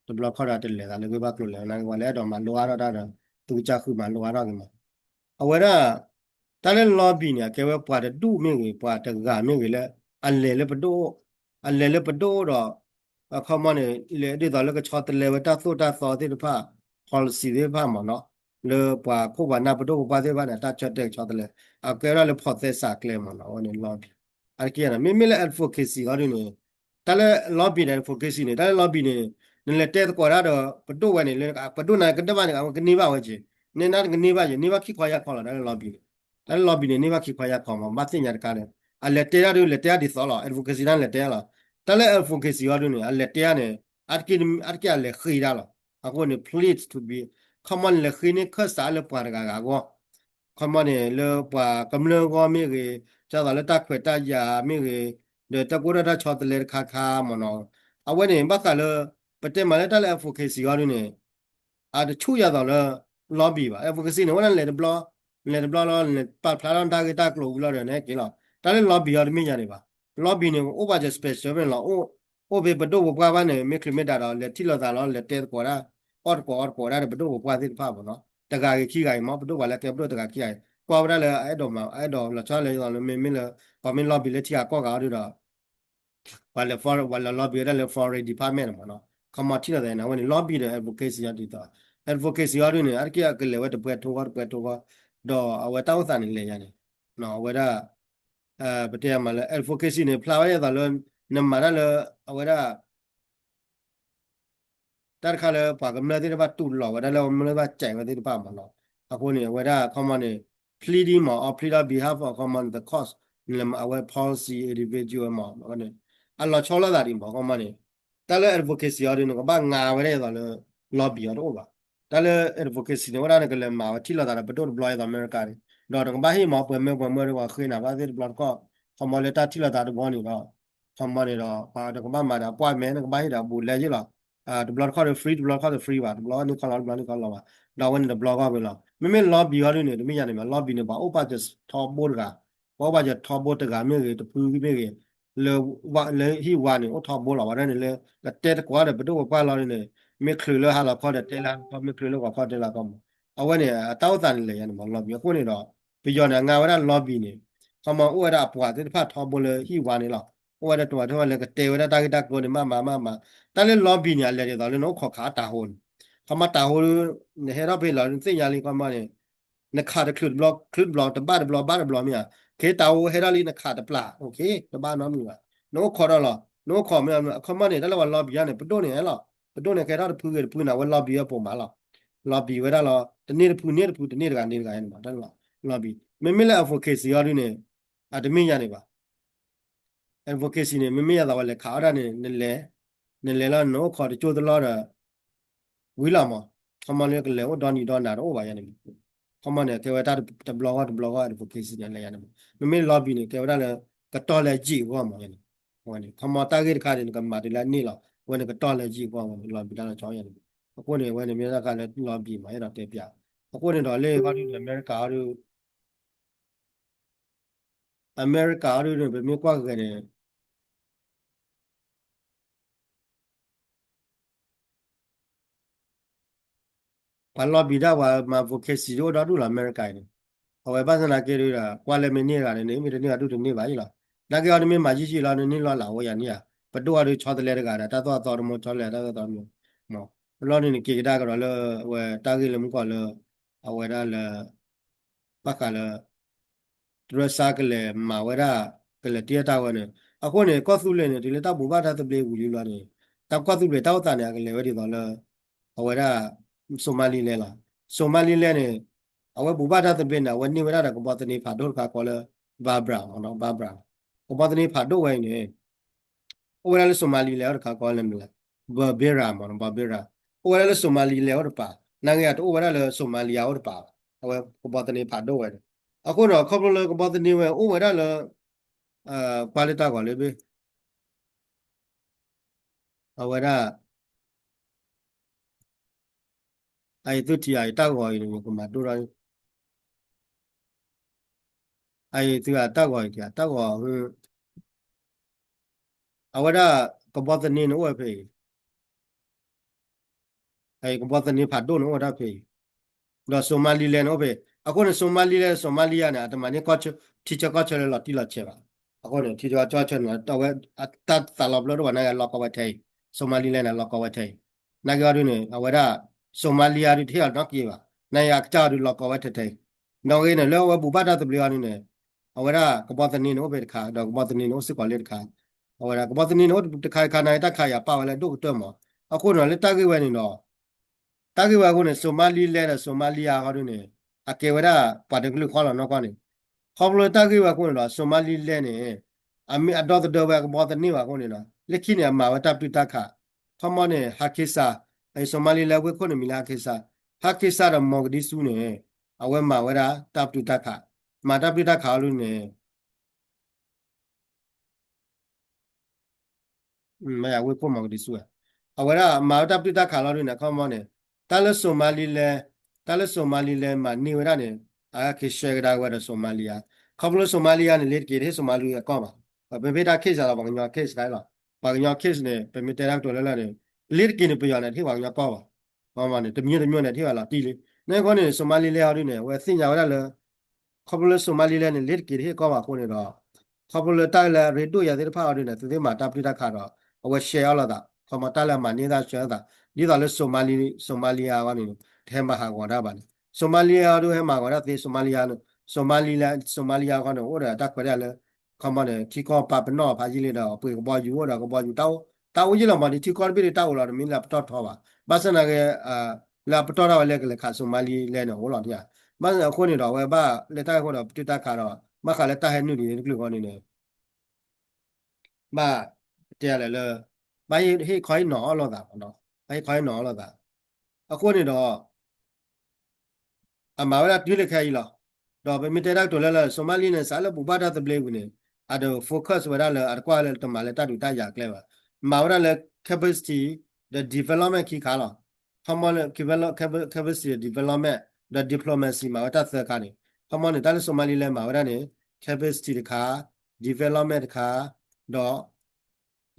တဘျီခီဒီးတလဲၤသးလၢဂ့ၢ်ဘၣ်ကျိၤလဲၤ နာ်က့ပှၤလၢအဲၣ်ဒိးမၤလိအါထီၣ်တၢ်ဒီး သုကစၢ်ဃုမၤလိအါထီၣ်က့ၤမး, အဝဲဒၣ် တၢ်လၢ lobby န့ၣ် အကဲဝဲပှၤတဒူၣ်မ့ၢ်ဂ့ၤ ပှၤတဂၤမ့ၢ်ဂ့ၤလၢ အလဲၤလၢပဒိၣ်အိၣ်, အလဲၤလၢပဒိၣ်အိၣ်ဒီး အခီပညီန့ၣ် လဲၤဒ်သိးလၢကဆီတလဲဝဲတၢ်သိၣ်တၢ်သီသ့ၣ်တဖၣ် policy သ့ၣ်တဖၣ်မးန့ၣ်, လၢပှၤခိၣ်ပှၤနၢ်ပဒိၣ်ပပှၢ်သ့ၣ်တဖၣ်န့ၣ် အတၢ်ဆၢတဲာ်ကဆီတလဲ အကဲဝဲဒၣ်လၢဖီၣ်သဲစးကျဲမးန့ၣ်, အဝဲန့ၣ် lobby အတက့ၢ်န့ၣ် မ့မ့ၢ်လၢ advocacy အီၤဒ်န့ၣ် တၢ်လၢ lobby န့ၣ် advocacy န့ၣ် တၢ်လၢ lobby န့ၣ် နလဲၤတဲသကိးတၢ်ဒီးပဒိၣ်ဝဲန့ၣ် လၢပဒိၣ်န့ၣ်ကဒၣ်ဘၣ်န့ၣ် အဝဲကန့ၢ်ဘၣ်ဝဲက့ၤ, နဲဒၣ်ကန့ၢ်ဘၣ်က့ၤ န့ၢ်ဘၣ်ခံခီယၢ်ခီလီၤ တၢ်လၢ lobby န့ၣ်, တၢ်လၢ lobby န့ၣ် န့ၢ်ဘၣ်ခံခီယၢ်ခီမး ဘၣ်သ့ၣ်ညါတခါဒီး အလဲၤတဲတၢ်ဒ်လဲၤတဲတၢ်ဒ်သိးလီၤ advocacy တၢ်လဲၤတဲလီၤ, တၢ်လၢ advocacy အီၤဒ်န့ၣ် အလဲၤတဲတၢ်န့ၣ် အတက့ၢ် အတက့ၢ်အလဲၤဃ့တၢ်လီၤ, အဃိန့ၣ် plead to be ခီမီန့ၣ် လဲၤဃ့န့ၢ်ခၢၣ်စးလၢပှၤတဂၤဂၤအဂီၢ် ခီမီန့ၣ် လၢပှၤကမျၢၢ်အဂီၢ်မ့ၢ်ဂ့ၤ, ဒ်သိးလၢတၢ်ခွဲးတၢ်ယာ်မ့ၢ်ဂ့ၤ, ဒီးတၢ်ကအိၣ်ဒီးတၢ်ဆီတလဲတခါခါမးန့ၣ်, အဝဲန့ၣ် ဘၣ်ဃးလၢ ပတဲမးလၢတၢ်လၢ advocacy အီၤဒ်န့ၣ် အတဆူၣ်ယၤသိးလၢ lobby ဘၣ်, advocacy န့ၣ် အဝဲဒၣ်လဲၤတဘျီ, လဲၤတဘျီလီၤ လဲၤပာ်ဖျါထီၣ်တၢ်ဂ့ၢ်တၢ်ကျိၤဝံၤလီၤဒီး နဲက့ၤလီၤ, တၢ်လၢ lobby အီၤတမ့ၢ်ယၤန့ၣ်ဘၣ်, lobby န့ၣ် အိၣ်ဘၣ်စဲး special ဖဲန့ၣ်လီၤ, အိၣ်ဖဲပဒိၣ်ပပှၢ်ဘၣ်န့ၣ် မ့ၢ်ချုးမ့ၢ်ဒၣ်ဒီး လဲၤထံၣ်လိာ်သးလီၤ လဲၤတဲသကိးဒၣ်, အီၣ်သကိးအီသကိးဒၣ်ဒီးပဒိၣ်ပပှၢ်သ့ၣ်တဖၣ်မးန့ၣ်, တဂၤဂ့ၤခံဂၤဂ့ၤမး ပဒိၣ်ပှၤလၢကဲပဒိၣ်တဂၤခံဂၤဂ့ၤ ကွၢ်ဝဲဒၣ်လၢ အဲၣ်ဒိးမၤ အဲၣ်ဒိးလီၤဆီလၢယသိးလၢမ့မ့ၢ်လၢ ပှၤမ့ၢ် lobby လၢထံဂၤကီၢ်ဂၤအီၤဒ်ဒီး ပှၤလဲၤ လီၤ lobby ဝဲဒၣ်လၢ foreign department မးန့ၣ်, ခီမီထံၣ်လိာ်သးန့ၣ် အဝဲန့ၣ် lobby ဒီး advocacy အီၤဒ်သိး, advocacy အီၤဒ်န့ၣ် အါတက့ၢ်အကလဲၤဝဲတပှဲၤထိဂီၢ်တပှဲၤထိဂီၢ်, ဒီးအဝဲတၢ်အိၣ်သးန့ၣ်လဲၤယၤန့ၣ်, အဝဲဒၣ် ပတဲမးလၢ advocacy န့ၣ် ဖျါဝဲဒ်သိးလၢ နမၤတၢ်လၢ အဝဲဒၣ် တၢ်တခါလၢပှၤကမျၢၢ်သ့ၣ်တဖၣ်တူၢ်လိာ်ဝဲဒၣ်လၢကမျၢၢ်ဘၣ်စဲးဝဲသ့ၣ်တဖၣ်မးန့ၣ်, အဃိန့ၣ် အဝဲဒၣ်ခီမီန့ၣ် pleading မး အီၤ plead on behalf of ခီမီန့ၣ် the cause အဝဲ policy individual မး အဝဲန့ၣ် အလီၤဆီလိာ်သးဒံးမး ခီမီန့ၣ် တၢ်လၢ advocacy အီၤဒ်န့ၣ် ကဘၣ်ငါဝဲဒၣ်ဒ်သိးလၢ lobby အီၤတအိၣ်ဘၣ်, တၢ်လၢ advocacy န့ၣ် ဝဲဒၣ်နကလဲၤမၤဝဲထံၣ်လိာ်သးဒီးပဒိၣ်တဘျီဒ်သိးအမဲရကၤန့ၣ်, ဒီးနကဘၣ်ဟ့ၣ်မးပှဲၤမၢပှဲၤမၢဒီးပှၤဃ့နၤဘၣ်သ့ၣ်တဘျီတခီၣ်, ခီမီလၢတၢ်ထံၣ်လိာ်သးတဘျီန့ၣ်ဒီး ခီမီန့ၣ်ဒီး ပှၤနကဘၣ်မၤဒီး appointment နကဘၣ်ဟ့ၣ်ဒီးဘူးလဲယ့ၣ်လီၤ, တဘျီတခီၣ်ဒီး free တဘျီတခီၣ်ဒီး free ဘၣ် တဘျီန့ၢ်ခီလီၤတဘျီန့ၢ်ခီလီၤဘၣ်, ဒီးအဝဲန့ၣ်တဘျီဂီၢ်ဝဲလီၤ, မ့မ့ၢ် lobby အီၤဒ်န့ၣ် တမ့ၢ်ယၤန့ၣ်မး lobby န့ၣ် ပှၤအိၣ်ဘၣ်စၢၤထီဘိတဂၤ, ပှၤအိၣ်ဘၣ်စၢၤထီဘိတဂၤမ့ၢ်ဂ့ၤ တဖုမ့ၢ်ဂ့ၤ လၢ လၢဟံၣ်ဝါန့ၣ် အိၣ်ထီဘိလီၤ, ဝဲဒၣ်န့ၣ်လၢ ကတဲသကိးဒီးပဒိၣ်ပပှၢ်လီၤန့ၣ် မ့ၢ်ချုးလၢဟါလီၤခီဒီးတဲလၢဟါလီၤခီ မ့ၢ်ချုးလၢဂီၤခီတဲလၢဂီၤခီမး, အဝဲန့ၣ် အတၢ်အိၣ်သးန့ၣ်လဲၤယၤန့ၣ်မး lobby အဃိန့ၣ်ဒီး ပယီၤန့ၣ် အငါဝဲဒၣ် lobby န့ၣ် ခီမီအိၣ်ဝဲဒၣ်အပှၤသ့ၣ်တဖၣ်ထီဘိလၢဟံၣ်ဝါန့ၣ်လီၤ, အိၣ်ဝဲဒၣ်တဝၤထီၣ်ဝဲလၢကတဲဝဲဒၣ်တၢ်ဂ့ၢ်တၢ်ကျိၤန့ၣ် မးမးမးမး, တၢ်လၢ lobby န့ၣ် အလဲၤဒ်သိးလၢနအိၣ်ခိးခးအတၤဟိန့ၣ်, ခီမီတၤဟိ နဟဲထီၣ်ဖဲလီၤ နသ့ၣ်ညါလံခီမီန့ၣ် နခးတချုးတဘျီ ချုးတဘျီ တဘၣ်တဘျီ ဘၣ်တဘျီမ့ၢ်ဧါ, ခဲတၤဟိဟဲထီၣ်လံ နခးတပျၢ် တဘၣ်နီတမံၤဘၣ်, နအိၣ်ခိးဒီးလီၤ နအိၣ်ခိးမ့ၢ် အခီမီန့ၣ် တၢ်လၢပှၤ lobby န့ၣ် ပဒိၣ်န့ၣ်ဟဲလီၤ, ပဒိၣ်န့ၣ်ကဲထီၣ်တဖုဂ့ၤတဖုန့ၣ် အဝဲ lobby ဝဲပိာ်မးလီၤ, lobby ဝဲဒၣ်လီၤ တန့ၢ်တဖုန့ၢ်တဖု တန့ၢ်တဂၤန့ၢ်တဂၤန့ၣ်မး တၢ်လၢ lobby မ့မ့ၢ်လၢ advocacy အီၤဒ်န့ၣ် အတမ့ၢ်ယၤန့ၣ်ဘၣ် advocacy န့ၣ် မ့မ့ၢ်ယၤသးဝဲလဲၤခးအီၣ်တၢ်န့ၣ် နလဲၤ နလဲၤလီၤ နအိၣ်ခိးတကၠိတလီၢ်ဒီး ဝံၤလီၤမး, ခီမီလၢကလဲၤအိၣ်ဒီနံၤဒီနၤတအိၣ်ဘၣ်ယၤန့ၣ်, ခီမီန့ၣ် ကဲဝဲတၢ်တဘျီဂီၢ်တဘျီဂီၢ် advocacy န့ၣ် လဲၤယၤန့ၣ်, မ့မ့ၢ် lobby န့ၣ် ကဲဝဲဒၣ်လၢ ကတီၢ်လဲၤယံာ်အဂီၢ်မးန့ၣ်, အဝဲန့ၣ် ခီမီတၢ်ဂ့ၢ်တခါန့ၣ် နကမၤတုၤလၢအန့ၢ်လီၤ, အဝဲန့ၣ် ကတီၢ်လဲၤယံာ်အဂီၢ်မးန့ၣ် lobby တၢ်လီၤဆီယၤန့ၣ်, အဃိန့ၣ် အဝဲန့ၣ်မ့ၢ်တၢ်တခါလၢ lobby မး အဲၣ်ဒိးတဲပျး, အဃိန့ၣ်ဒီးလၢအဂီၢ်ဒ်န့ၣ် အမဲရကၤအီၤဒ် အမဲရကၤအီၤဒ်န့ၣ် ပမ့ၢ်ကွၢ်ကဂဲၤန့ၣ် ပှၤ lobby ဒၣ်ပှၤမၤ advocacy ဒ်အိၣ်ဒီဒူၣ်လီၤ အမဲရကၤအံၤန့ၣ်, အဝဲဘၣ်ဆၣ်သနာ်က့ဒီး ကွၢ်လၢမ့ၢ်န့ၢ်တဂၤန့ၣ် မ့ၢ်တန့ၢ်တဂၤဒူၣ်တန့ၢ်ဘၣ်ယ့ၣ်လီၤ, နာ်က့အီၤတမ့ၢ်မၤယံာ်ယံာ်လီၤ နန့ၢ်လီၤလၢအဝဲယၤန့ၣ်ဧါ, ပဒိၣ်အီၤဒ်ဆီတလဲတဂၤဒီး တၢ်သိၣ်အသီတမ့ၢ်ဆီတလဲတၢ်သိၣ်အသီတမ့ၢ်, လီၤန့ၣ်နက့ၤကဒါကဒီးလၢ အဝဲတၢ်ဂ့ၢ်လၢမုၢ်ကီၢ်လၢ အဝဲဒၣ်လၢ ဘၣ်ဃးလၢ တရၢစါကလဲၤမၤဝဲဒၣ် ကလဲၤတ့ၢ်တၢ်ဝဲန့ၣ်, အဃိန့ၣ် ကီၢ်သူလ့ၤန့ၣ် တုၤလၢတၢ်ဘူၣ်ဘၣ်တၢ်သဘျ့ဝံၤလံလီၤန့ၣ်, တၢ်ကီၢ်သူလ့ၤတၢ်အိၣ်သးန့ၣ် အကလဲၤဝဲဒ်သိးလၢ အဝဲဒၣ် Somaliland လီၤ. Somaliland န့ၣ် အဝဲဘူၣ်ဘၣ်တၢ်သဘျ့န့ၣ် အဝဲန့ၢ်ဝဲဒၣ်ဒီးကဘီသန့ဖးဒိၣ်တခါကီးလၢ Barbara မ့ၢ်နီၤ Barbara ကဘီသန့ဖးဒိၣ်ဝဲအံၤန့ၣ် အိၣ်ဝဲဒၣ်လၢ Somaliland အိၣ်တခါကီးလၢမနုၤလဲၣ် Berbera မ့ၢ်နီၤ Berbera အိၣ်ဝဲဒၣ်လၢ Somaliland အိၣ်တပၤ, နာ်က့အတအိၣ်ဝဲဒၣ်လၢ Somalia အိၣ်တပၤဘၣ်. အဝဲကဘီသန့ဖးဒိၣ်ဝဲန့ၣ်, အဃိဒီးခီဖျိလၢကဘီသန့ဝဲအိၣ်ဝဲဒၣ်လၢ ကွၢ်လၢတၢ်ဂီၤလၢဘ့ၣ် အဝဲဒၣ် အအံၤသုထံၣ်အံၤတၢ်ဂီၤအံၤန့ၣ် ယကမၤဒိၣ်ထီၣ် အအံၤသုတၢ်ဂီၤအံၤ တၢ်ဂီၤ အဝဲဒၣ် ကဘီသန့န့ၣ်အိၣ်ဝဲဖဲအံၤ ကဘီသန့ဖးဒိၣ်န့ၣ်အိၣ်ဝဲဒၣ်ဖဲအံၤ, ဒီး Somaliland န့ၣ်အိၣ်ဖဲအံၤ, အဃိန့ၣ် Somaliland Somaliland န့ၣ် အတမၤန့ၢ်ထံဆၢကီၢ်ဆၢလၢလီၤတံၢ်လီၤဆဲးဘၣ်. အဃိန့ၣ် ထံဆၢကီၢ်ဆၢန့ၣ် အဝဲတၢ်သးလီၤပျၢတအိၣ်ဘၣ် နာ်က့လီၤကီဝဲထဲအံၤ, Somaliland န့ၣ်လီၤကီဝဲထဲအံၤ, နာ်က့အီၤဒုန့ၣ် အဝဲဒၣ် Somalia ဒုတဟ့ၣ်လီၤနီတက့ၢ်ဘၣ်, နာ်က့အကစၢ်အီၤဒုလီၤကီဝဲထဲထဲအံၤ, နီၣ်ဂ့ၤန့ၣ် လၢအဝဲဘူၣ်ဘၣ်တၢ်သဘျ့အီၤဒုန့ၣ် အဝဲဒၣ်ကဘီသန့န့ၣ်အိၣ်ဖဲတခါ ဒီးကဘီသန့န့ၣ်အိၣ်စ့ၢ်ကီးလၢတခါ, အဝဲဒၣ်ကဘီသန့န့ၣ်အိၣ်တခါတခါ နာ်က့တၢ်ခါအံၤအပာ်ဝဲလၢဒိၣ်ကတၢၢ်မး, အဃိန့ၣ်လၢတၢ်ဂ့ၢ်ဝဲန့ၣ်ဒီး တၢ်ဂ့ၢ်ဝဲအဃိန့ၣ် Somaliland ဒီး Somalia ဃီဒုန့ၣ် အကဲဝဲဒၣ်ပှၤတကလုာ်ဃီလီၤနီၢ်ကီၢ်န့ၣ်, ခီဖျိလၢတၢ်ဂ့ၢ်ဝဲအဃိန့ၣ်ဒီး Somaliland န့ၣ် အမ့ၢ်အဒီသဒၢဝဲအကဘီသန့ဘၣ်အဃိန့ၣ်ဒီး လၢခံန့ၣ် အမၤဝဲတၢ်ပတုာ်တၢ်ခး, ခီမီန့ၣ် Hargeisa, Somaliland ဝ့ၢ်ခိၣ်န့ၣ်မံၤလၢ Hargeisa, Hargeisa ဒီး Mogadishu န့ၣ် အဝဲမၤဝဲဒၣ်တၢ်ပတုာ်တၢ်ခး, မၤတၢ်ပတုာ်တၢ်ခးအီၤဒုန့ၣ် မ့ၢ်ဝ့ၢ်ခိၣ် Mogadishu ဝဲ, အဝဲဒၣ်မၤဝဲတၢ်ပတုာ်တၢ်ခးလီၤဒုန့ၣ် ခီမီန့ၣ် တၢ်လၢ Somaliland, တၢ်လၢ Somaliland မၤန့ၢ်ဝဲဒၣ်န့ၣ် အက့ၤဆှၢကဒါဝဲဒီး Somalia, ခီဖျိလၢ Somalia န့ၣ် လ့ၤတက့ၤတဟ့ၣ် Somaliland အကီၢ်ဘၣ်, ပမ့ၢ်တၢ် case လီၤ ပှၤကညီ case တခါလီၤ, ပှၤကညီ case န့ၣ် ပမ့ၢ်တဲတၢ်ကတိၤလၢလၢ်န့ၣ် လ့ၤတက့ၤန့ၣ် ပယီၤန့ၣ် တဟ့ၣ်ပှၤကညီကီၢ်ဘၣ်, ခီမီန့ၣ် တမံၤတမံၤန့ၣ် တဟ့ၣ်ဘၣ်လီၤတံၢ်လံ, န့ၣ်အဃိန့ၣ် Somaliland အီၤဒုန့ၣ် အဝဲသ့ၣ်ညါဝဲဒၣ်လၢ ခီဖျိလၢ Somaliland န့ၣ် လ့ၤတက့ၤတဟ့ၣ်ကီၢ်ဘၣ်အဃိန့ၣ်ဒီး ခီဖျိလၢတၢ်လၢအရ့ဒိၣ်ယၤသ့ၣ်တဖၣ်အီၤဒုန့ၣ် သုသ့ၣ်မၤတၢ်ပတုာ်တၢ်ခးဒီး အဝဲ share အီၤလိာ်သး, ခီမီတၢ်လၢအမၤန့ၢ်သး share အီၤလိာ်သး, ဒ်သိးလၢ Somali, Somalia အဂီၢ်န့ၣ် တဟဲမၤဟးဂီၤတၢ်ဘၣ်န့ၣ်, Somalia အီၤဒုဟဲမၤဂီၤတၢ်သ့ Somalia, Somaliland, Somalia အဂီၢ်န့ၣ် အိၣ်ဒီးတၢ်ခွဲးတၢ်ယာ်လၢ ခီမီန့ၣ် ထံကီၢ်ပာ်ပနီၣ်ဖးယံာ်လံဒီး ပှ့ၤကဘီယူၤအိၣ်ဒီးကဘီယူၤ တၢ်အိၣ်ယံာ်လီၤမး ဒ်ထံကီၢ်တဘ့ၣ်ဒ်တၢ်အိၣ်လီၤ တမ့ၢ်လၢအပတီၢ်ထီဘၣ်, ဘၣ်ဆၣ်သနာ်က့ လၢအပတီၢ်ထီဝဲလၢကလဲၤခး Somaliland န့ၣ် အိၣ်လီၤတံၢ်ဧါ, ဘၣ်ဆၣ်အဃိန့ၣ်ဒီး အဝဲဘၣ်လၢတၢ်ဂ့ၢ်အဃိဒီးပတုာ်တၢ်ခးဒီး ဘၣ်ဃးလၢတၢ်ဟဲနုာ်ဒ်န့ၣ်တကလုာ်အဂီၢ်န့ၣ်န့ၣ် ဘၣ်တဲလဲၣ်လၢ ဘၣ်ဟ့ၣ်ခီဟ့ၣ်နီၤအီၤလိာ်သး, ဘၣ်ဟ့ၣ်ခီဟ့ၣ်နီၤအီၤလိာ်သး, အဃိန့ၣ်ဒီး အမၤဝဲဒၣ်တုၤလၢခဲအံၤလီၤ. ဒီးပမ့ၢ်တဲတၢ်ကတိၤလၢလၢ Somali န့ၣ် စးလၢဘူၣ်ဘၣ်တၢ်သဘျ့ဝံၤန့ၣ် အတ focus ဝဲဒၣ်လၢ အတကွၢ်လၢတမၤလၢတၢ်ဒုးတၢ်ယၤကျဲဘၣ်. မၤဝဲဒၣ်လၢ capacity ဒီး development ခံခါလီၤ. ခီမီ capacity development ဒီး diplomacy မၤဝဲတၢ်သၢခါန့ၣ် ခီမီန့ၣ် တၢ်လၢ Somaliland မၤဝဲဒၣ်န့ၣ် capacity တခါ, development တခါ, ဒီး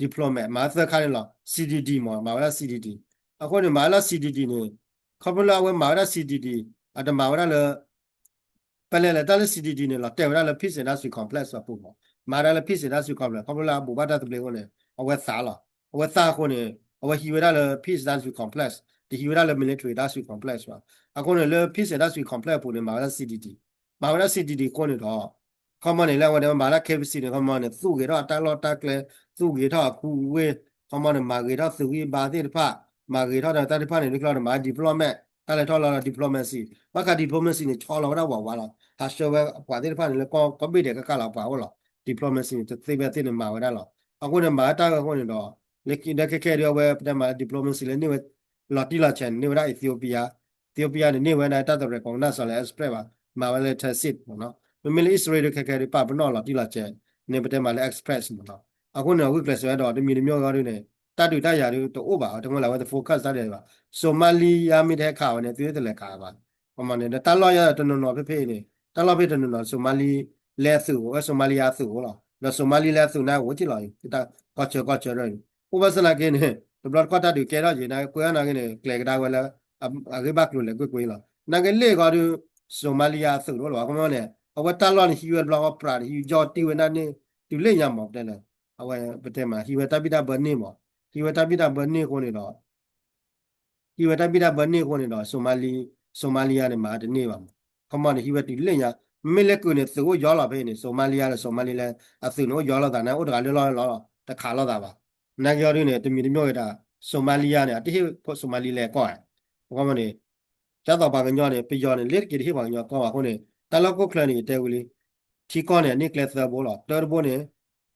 diplomat မၤဝဲသၢခါန့ၣ်လီၤ. C D D မ့ၢ် မၤဝဲဒၣ် C D D. အဃိန့ၣ် မၤဝဲလၢ C D D န့ၣ် ခီဖျိလၢအဝဲမၤဝဲဒၣ် C D D အတမၤဝဲဒၣ်လၢ ပလဲၤလဲၤတၢ်လၢ C D D န့ၣ် လီၤတဲာ်ဝဲဒၣ်လၢ Peace Industry Complex အပူၤမး, မၤဝဲဒၣ်လၢ Peace Industry Complex ခီဖျိလၢအဘူၣ်ဘၣ်တၢ်သဘျ့အဃိန့ၣ် အဝဲသးလီၤ. အဝဲသးအဃိန့ၣ် အဝဲဟံးဝဲဒၣ်လၢ Peace Industry Complex, တဟံးဝဲဒၣ်လၢ Military Industry Complex ဘၣ်. အဃိန့ၣ် လၢ Peace Industry Complex အပူၤန့ၣ် မၤဝဲဒၣ် C D D, မၤဝဲဒၣ် C D D အဃိန့ၣ်ဒီး ခီမီန့ၣ် လၢအဝဲဒၣ်မၤလၢ capacity န့ၣ် ခီမီန့ၣ် သူၣ်ဂ့ၤထီၣ်အတၢ်လီၢ်တၢ်ကျဲ, သူၣ်ဂ့ၤထီၣ်အခူအဝ့ၢ်, ခီမီန့ၣ် မၤဂ့ၤထီၣ်သုးဂံၢ်ဘါသ့ၣ်တဖၣ်, မၤဂ့ၤထီၣ်ဒီးတၢ်သ့ၣ်တဖၣ်န့ၣ် ဒ်ကျီဒီးမၤ development, တၢ်လဲၤထီၣ်လီၤဒီး diplomacy, ဘၣ်ဃး diplomacy န့ၣ် ဆီလီၤဝဲဒၣ်ဝးဝးလီၤ. ဟးဆှၢဝဲအပှၤသ့ၣ်တဖၣ်န့ၣ် လၢကီၢ်ဘ့ၣ်ဒဲးကကၢ်လီၤပှၤအိၣ်လီၤ. diplomacy န့ၣ် တသ့ဖဲသ့န့ၣ် မၤဝဲဒၣ်လီၤ. အဃိန့ၣ် မၤဝဲတၢ်ဂ့ၢ်အဃိန့ၣ်ဒီး လၢခံဒီးခဲခဲဒ်အဝဲပတဲမးလၢ diplomacy လၢန့ၢ်ဝဲ လီၤတံၢ်လီၤဆဲးန့ၣ် န့ၢ်ဝဲဒၣ် Ethiopia, Ethiopia န့ၣ် န့ၢ်ဝဲဒၣ်တၢ်တ recognize လၢ express ဘၣ်, မၤဝဲလၢ transit မ့ၢ်နီၤ. မ့မ့ၢ်လၢ Israel ဒုးခဲခဲဒုး ပာ်ပနီၣ်လီၤတံၢ်လီၤဆဲးန့ၣ် ပတဲမးလၢ express မ့ၢ်နီၤ. အဃိန့ၣ် အဂုာ်ကျဲးစၢးဝဲဒီး တမံၤတမံၤဂီၢ်ဒုးန့ၣ် တၢ်ဒုးတၢ်ယၤဒုးတအိၣ်ဘၣ်, တမ့ၢ်လၢအဝဲတ focus တၢ်ဒုးဘၣ်. Somalia မ့ၢ်တဟဲခးဝဲန့ၣ် သုတလဲၤခးဘၣ်. ခီမီန့ၣ် ဒီးတၢ်လီၢ်ယၤတနီၤနီၤဖဲဖဲအံၤန့ၣ် တၢ်လီၢ်ဖဲတနီၤနီၤ Somaliland အသုးအိၣ်, Somaliland အသုးအိၣ်လီၤ. ဒီး Somaliland အသုးန့ၣ်အိၣ်က့ၤလီၤ တၢ်ကီၢ်ဆၢကီၢ်ဆၢဒီး အိၣ်ဘၣ်ဆၣ်သနာ်က့န့ၣ် တဘျီတခီၣ်တၢ်ဒုးကဲထီၣ်က့ၤ နာ်က့ကွဲးအီၤနာ်က့န့ၣ် ကျဲၤကဒါဝဲလၢ အဂ့ၢ်ဘၣ်ကျိၤလဲၤကွ့ၢ်ကွ့ၢ်လီၤ. နာ်က့လ့ၣ်ဂီၤဒုး Somalia အသုးတအိၣ်လီၤ. ခီမီန့ၣ် အဝဲတၢ်လီၢ်န့ၣ် ဟံးဝဲတဘျီဃီ ပြးတဟံး ကၠီတံၢ်ဝဲဒၣ်န့ၣ် တုၤလ့ၣ်ညါမး ပတဲလဲၣ်. အဝဲပတဲမး ဟံးဝဲတၢ်ဘံၣ်တၢ်ဘၢန့ၢ်မး, ဟံးဝဲတၢ်ဘံၣ်တၢ်ဘၢန့ၢ်အဃိန့ၣ်ဒီး ဟံးဝဲတၢ်ဘံၣ်တၢ်ဘၢန့ၢ်အဃိန့ၣ်ဒီး Somali, Somalia န့ၣ် မၤတန့ၢ်ဘၣ်မး. ခီမီန့ၣ် ဟံးဝဲတုၤလ့ၣ်ညါ, မ့မ့ၢ်လၢကုာ်န့ၣ် သုးအိၣ်ယီၤလီၤဖဲအံၤန့ၣ် Somalia ဒီး Somaliland အသုးန့ၣ်အိၣ်ယီၤလိာ်သးန့ၣ် အိၣ်တဂၤလၢလီၢ်လီၤလီၤ တခးလိာ်သးဘၣ်. နာ်က့အီၤဒုးန့ၣ် တမံၤတမံၤဂ့ၤတၢ် Somalia န့ၣ် အတဟ့ၣ် Somaliland ကီၢ်ဧါ. ခီမီန့ၣ် ဒ်သိးပှၤကညီန့ၣ် ပယီၤန့ၣ် လ့ၤတက့ၤတဟ့ၣ်ပှၤကညီကီၢ်ဘၣ်အဃိန့ၣ် တၢ်လီၢ်ခိၣ်ချၢန့ၣ် ယတဲဝံၤလံ ထံကီၢ်န့ၣ် အန့ၢ်ကျဲသၢဘိလီၤ. တၢတဘိန့ၣ်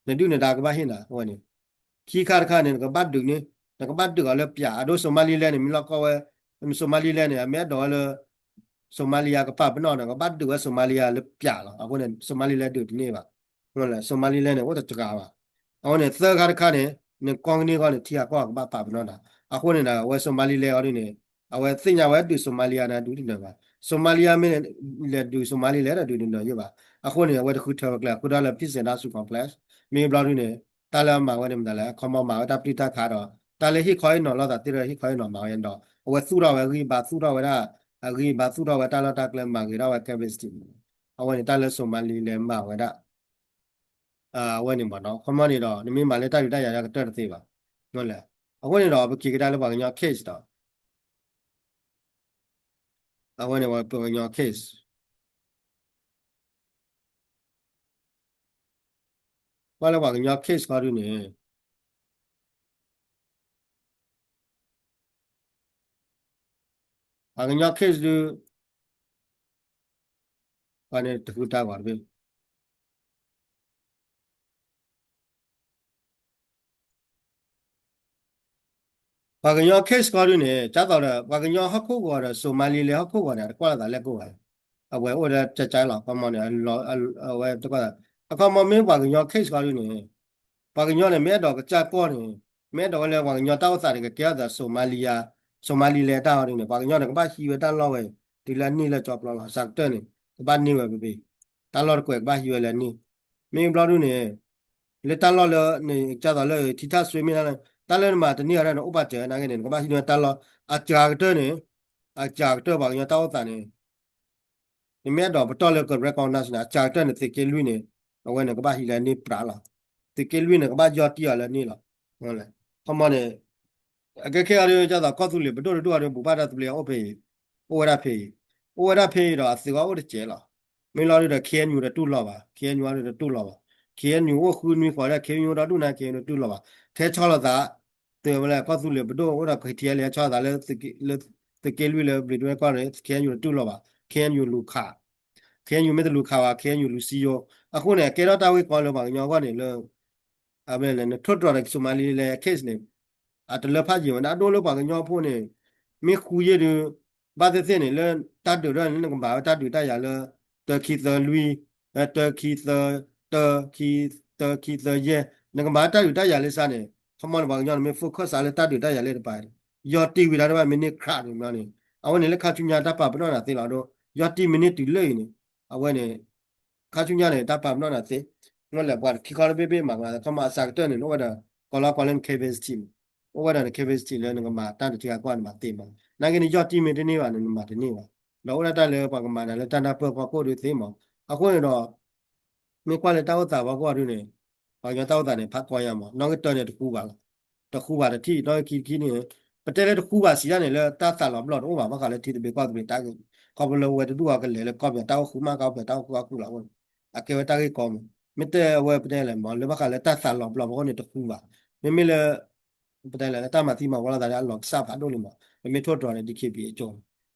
နဒုၣ်နဒါကဘၣ်ဟ့ၣ်နၤ အဝဲန့ၣ် ခံခါတခါန့ၣ် နကဘၣ်ဒုးန့ၣ် နကဘၣ်ဒုးအီၤလၢပၠး အဒိ Somaliland န့ၣ် မ့ၢ်လီၢ်ကီၢ်ဝဲ Somaliland န့ၣ် အမ့ၢ်အဲၣ်ဒိးဝဲလၢ Somalia ကပာ်ပနီၣ်န့ၣ် ကဘၣ်ဒုးဝဲ Somaliland လၢပၠးလီၤ. အဃိန့ၣ် Somaliland ဒုးတန့ၢ်ဘၣ်. Somaliland န့ၣ် အိၣ်တစှၤဘၣ်. အဃိန့ၣ် သၢခါတခါန့ၣ် နကီၢ်ကန့ၢ်ခီန့ၣ် ထံဂၤကီၢ်ဂၤကဘၣ်ပာ်ပနီၣ်နၤ. အဃိန့ၣ်ဒီး အဝဲ Somaliland အီၤဒ်န့ၣ် အဝဲသ့ၣ်ညါဝဲဒုး Somalia န့ၣ် ဒုးတနၢၤဘၣ်. Somalia မ့ၢ်လဲၤဒုး Somaliland ဒီးဒုးတနီၤယိာ်ဘၣ်. အဃိန့ၣ် အဝဲတဃုထၢဝဲကျဲ ဃုထၢလၢ peace and national conflict မ့ၢ်ဘျီဒုန့ၣ် တၢ်လၢအမၤဝဲန့ၣ်မတၤလဲၣ် အခီမီမၤဝဲတၢ်ပျံၤတၢ်ခးဒီး တၢ်လၢဟ့ၣ်ခီဟ့ၣ်နီၤလိာ်သးသ့ဒီး ဟ့ၣ်ခီဟ့ၣ်နီၤမၤဝဲဒီး အဝဲသူၣ်ထီၣ်ဝဲအဂံၢ်အဘါ သူၣ်ထီၣ်ဝဲဒၣ် အဂံၢ်အဘါ သူၣ်ထီၣ်ဝဲတၢ်လီၢ်တၢ်ကျဲ မၤဂ့ၤထီၣ်ဝဲ capacity အဝဲန့ၣ် တၢ်လၢ Somaliland မၤဝဲဒၣ် အဝဲန့ၣ်မ့ၢ်နီၤ ခီမီန့ၣ်ဒီး နမ့ၢ်မၤလၢတၢ်ဒုးတၢ်ယၤဒီးကတၢၢ်တသ့ဘၣ်. အဃိန့ၣ်ဒီး ပက့ၤကဒါလၢပှၤကညီ case ဒီး အဝဲန့ၣ်ပှၤကညီ case ကွၢ်လၢပှၤကညီ case ခီဒုန့ၣ် ပှၤကညီ case ဒု ပှၤန့ၣ်တဃုတၢ်ဂီၤတဘ့ၣ် ပှၤကညီ case ခီဒုန့ၣ် ကၢ်သိးဒီး ပှၤကညီဟီၣ်ခိၣ်ဂီၤဒီး Somaliland ဟီၣ်ခိၣ်ဂီၤန့ၣ် တကွၢ်လိာ်သးလဲၣ်ကိၣ်ဘၣ်. အဝဲအိၣ်ဒီးကၢ်ကၢ်လီၤ ခီမီန့ၣ် အဝဲတကွၢ် အခီမီမ့ၢ်ပှၤကညီ case ခီဒုန့ၣ် ပှၤကညီန့ၣ် မ့ၢ်အဲၣ်ဒိးကစၢ်ကီၢ်န့ၣ် မ့ၢ်အဲၣ်ဒိးဝဲလၢပှၤကညီတၢ်အိၣ်သးန့ၣ် ကကဲထီၣ်သး Somalia Somaliland တၢ်အီၤဒုန့ၣ် ပှၤကညီန့ၣ် ကဘၣ်ဟံးဝဲတၢ်လီၢ်ဝဲ တုၤလၢအန့ၢ်လၢကၠီပျီလီၤ. အစှၤကတၢၢ်န့ၣ် ကဘၣ်န့ၢ်ဝဲပဘ့ၣ် တၢ်လီၢ်တကွဲးကဘၣ်ဟံးဝဲလၢန့ၣ် မ့ၢ်ဘျီဒုန့ၣ် လၢတၢ်လီၢ်လၢန့ၣ် ကၢ်သိးလၢ ထံထၣ်စွ့မ့ၢ်တၢ်လၢ တၢ်လၢနမၤတန့ၢ်အီၤဒၣ်န့ၣ် အိၣ်ဘၣ်စၢၤနာ်က့န့ၣ် နကဘၣ်ဟံးန့ၢ်တၢ်လီၢ် အစှၤကတၢၢ်န့ၣ် အစှၤကတၢၢ်ပှၤကညီတၢ်အိၣ်သးန့ၣ် နမ့ၢ်အဲၣ်ဒိးပတီၢ်လၢက recognize န့ၣ် အစှၤကတၢၢ်န့ၣ် သုးက့လွံၢ်န့ၣ် အဝဲန့ၣ်ကဘၣ်ဟံးလၢန့ၢ်ပြးလီၤ. သုးက့လွံၢ်န့ၣ် ကဘၣ်ယီၢ်တံၢ်အီၤလၢန့ၣ်လီၤ. ခီမီန့ၣ် အကဲခဲအံၤဒု ကၢ်သိးကီၢ်သူလ့ၤပဒိၣ်တဒူၣ်အံၤဒု ဘူးဘၣ်တၢ်သဘျ့အအိၣ်ဖဲအံၤ အိၣ်ဝဲဒၣ်ဖဲအံၤ အိၣ်ဝဲဒၣ်ဖဲအံၤဒီးအသုးအီၣ်အိၣ်တစဲးလီၤ. မ့ၢ်လီၤဒုဒီး K N U တတူၢ်လိာ်ဘၣ် K N U အံၤဒုတတူၢ်လိာ်ဘၣ်. K N U အိၣ်ဃုနွံဃီဒီး K N U ဒီဒူၣ်န့ၣ် K N U တတူၢ်လိာ်ဘၣ်. ထဲဆီလိာ်သး သုးဝဲလၢကီၢ်သူလ့ၤပဒိၣ်အိၣ်ဒီး K T L A ဆီလိာ်သးလၢ သုးက့လွံၢ်လၢဘျံးတဝဲကီၢ်န့ၣ် K N U တတူၢ်လိာ်ဘၣ် K N U လူၤခး K N U မ့ၢ်တလူၤခးဘၣ် K N U လူၤစံယိ အဃိန့ၣ် အကဲထီၣ်တၢ်ဂ့ၢ်ကီလၢပှၤကညီအဂီၢ်န့ၣ်လၢ နထိၣ်တြီၤဒီး Somaliland case န့ၣ် အတလၢဖးယံၤဝဲဒၣ် အဒိလၢပှၤကညီဖိန့ၣ် မ့ၢ်ဃူယ့ၢ်ဒု ဘၣ်သ့ၣ်သ့ၣ်န့ၣ် လၢတၢ်ဒုးဒၣ်န့ၣ် နကမၤဝဲတၢ်ဒုးတၢ်ယၤလၢ တၢခံသၢလွံၢ် တၢခံသၢ တၢခံ တၢခံသၢယဲၢ် နကမၤတၢ်ဒုးတၢ်ယၤလၢစါန့ၣ် ခီမီန့ၣ် ပှၤကညီန့ၣ် မ့ၢ် focus စးလၢတၢ်ဒုးတၢ်ယၤလၢတပၤန့ၣ် ယီၢ်တံၢ်ဝံၤဒၣ်တဘၣ် မ့ၢ်န့ၢ် crack န့ၣ်ဘျီန့ၣ် အဝဲန့ၣ်လၢခါဆူညါတၢ်ပာ်ပနီၣ်နၤသ့လီၤဒိ ယီၢ်တံၢ်မ့ၢ်န့ၢ်တုၤလၢအံၤန့ၣ် အဝဲန့ၣ် ခါဆူညါန့ၣ် တၢ်ပာ်ပနီၣ်နၤသ့ မ့ၢ်လဲၣ်ပှၤထံကီၢ်တဘ့ၣ်ဘ့ၣ်မၤကလၤ ခီမီအစှၤကတၢၢ်န့ၣ် အိၣ်ဝဲဒီး ကီၢ်လီၤကီၢ်လၢန capacity မး အိၣ်ဝဲဒီးန capacity လၢနကမၤတၢ်တထံဂၤကီၢ်န့ၣ်မၤသ့မး နာ်က့န့ၣ် ယီၢ်တံၢ်မ့ၢ်တန့ၢ်ဘၣ်န့ၣ် နမၤတန့ၢ်ဘၣ် ဒီးအိၣ်ဒၣ်တၢ်လၢပှၤကမၤနၤလၢတၢ်နၢ်ပၢၢ်ဖီခိၣ်ဒုသ့မး အဃိန့ၣ်ဒီး မ့ၢ်ကွၢ်လၢတၢ်အိၣ်သးဖီခိၣ်ဒုန့ၣ် ပှၤကညီတၢ်အိၣ်သးန့ၣ် ဖးကီညါမး နီၣ်ဂံၢ်တၢန့ၣ်တဃူဘၣ်လီၤ တဃူဘၣ်တထံၣ် နီၣ်ဂံၢ်ခံတခံန့ၣ် ပတဲလၢတဃူဘၣ်စံးဒၣ်န့ၣ် လၢတၢ်သးလီၤပျီၢ်တအိၣ်ဘၣ် ဘၣ်ဃးလၢထံသဘျ့ကီၢ်သဘျ့တၢ်ဂ့ၢ် ခီဖျိလၢဝဲတဒူၣ်အကလဲၤလၢကီၢ်ပယီၤတၢ်အိၣ်ဃုမး ကီၢ်ပယီၤတၢ်အိၣ်ဃုအဃုလီၤအဃိန့ၣ် အကဲဝဲတၢ်ဂ့ၢ်ကီမး မ့ၢ်တဲအဝဲပတဲလဲၣ်မး လၢဘၣ်ဃးလၢတၢ်သးလီၤပျီၢ်ဖီခိၣ်န့ၣ်တဃူဘၣ် မ့မ့ၢ်လၢ ပတဲလဲၣ်လၢတၢ်မၤသံမၤဝီလိာ်သးန့ၣ် အလီၤကစၢ်ဖးဒိၣ်လံမး ပမ့ၢ်ထိၣ်တြီၤန့ၣ် D K B A ကၠိ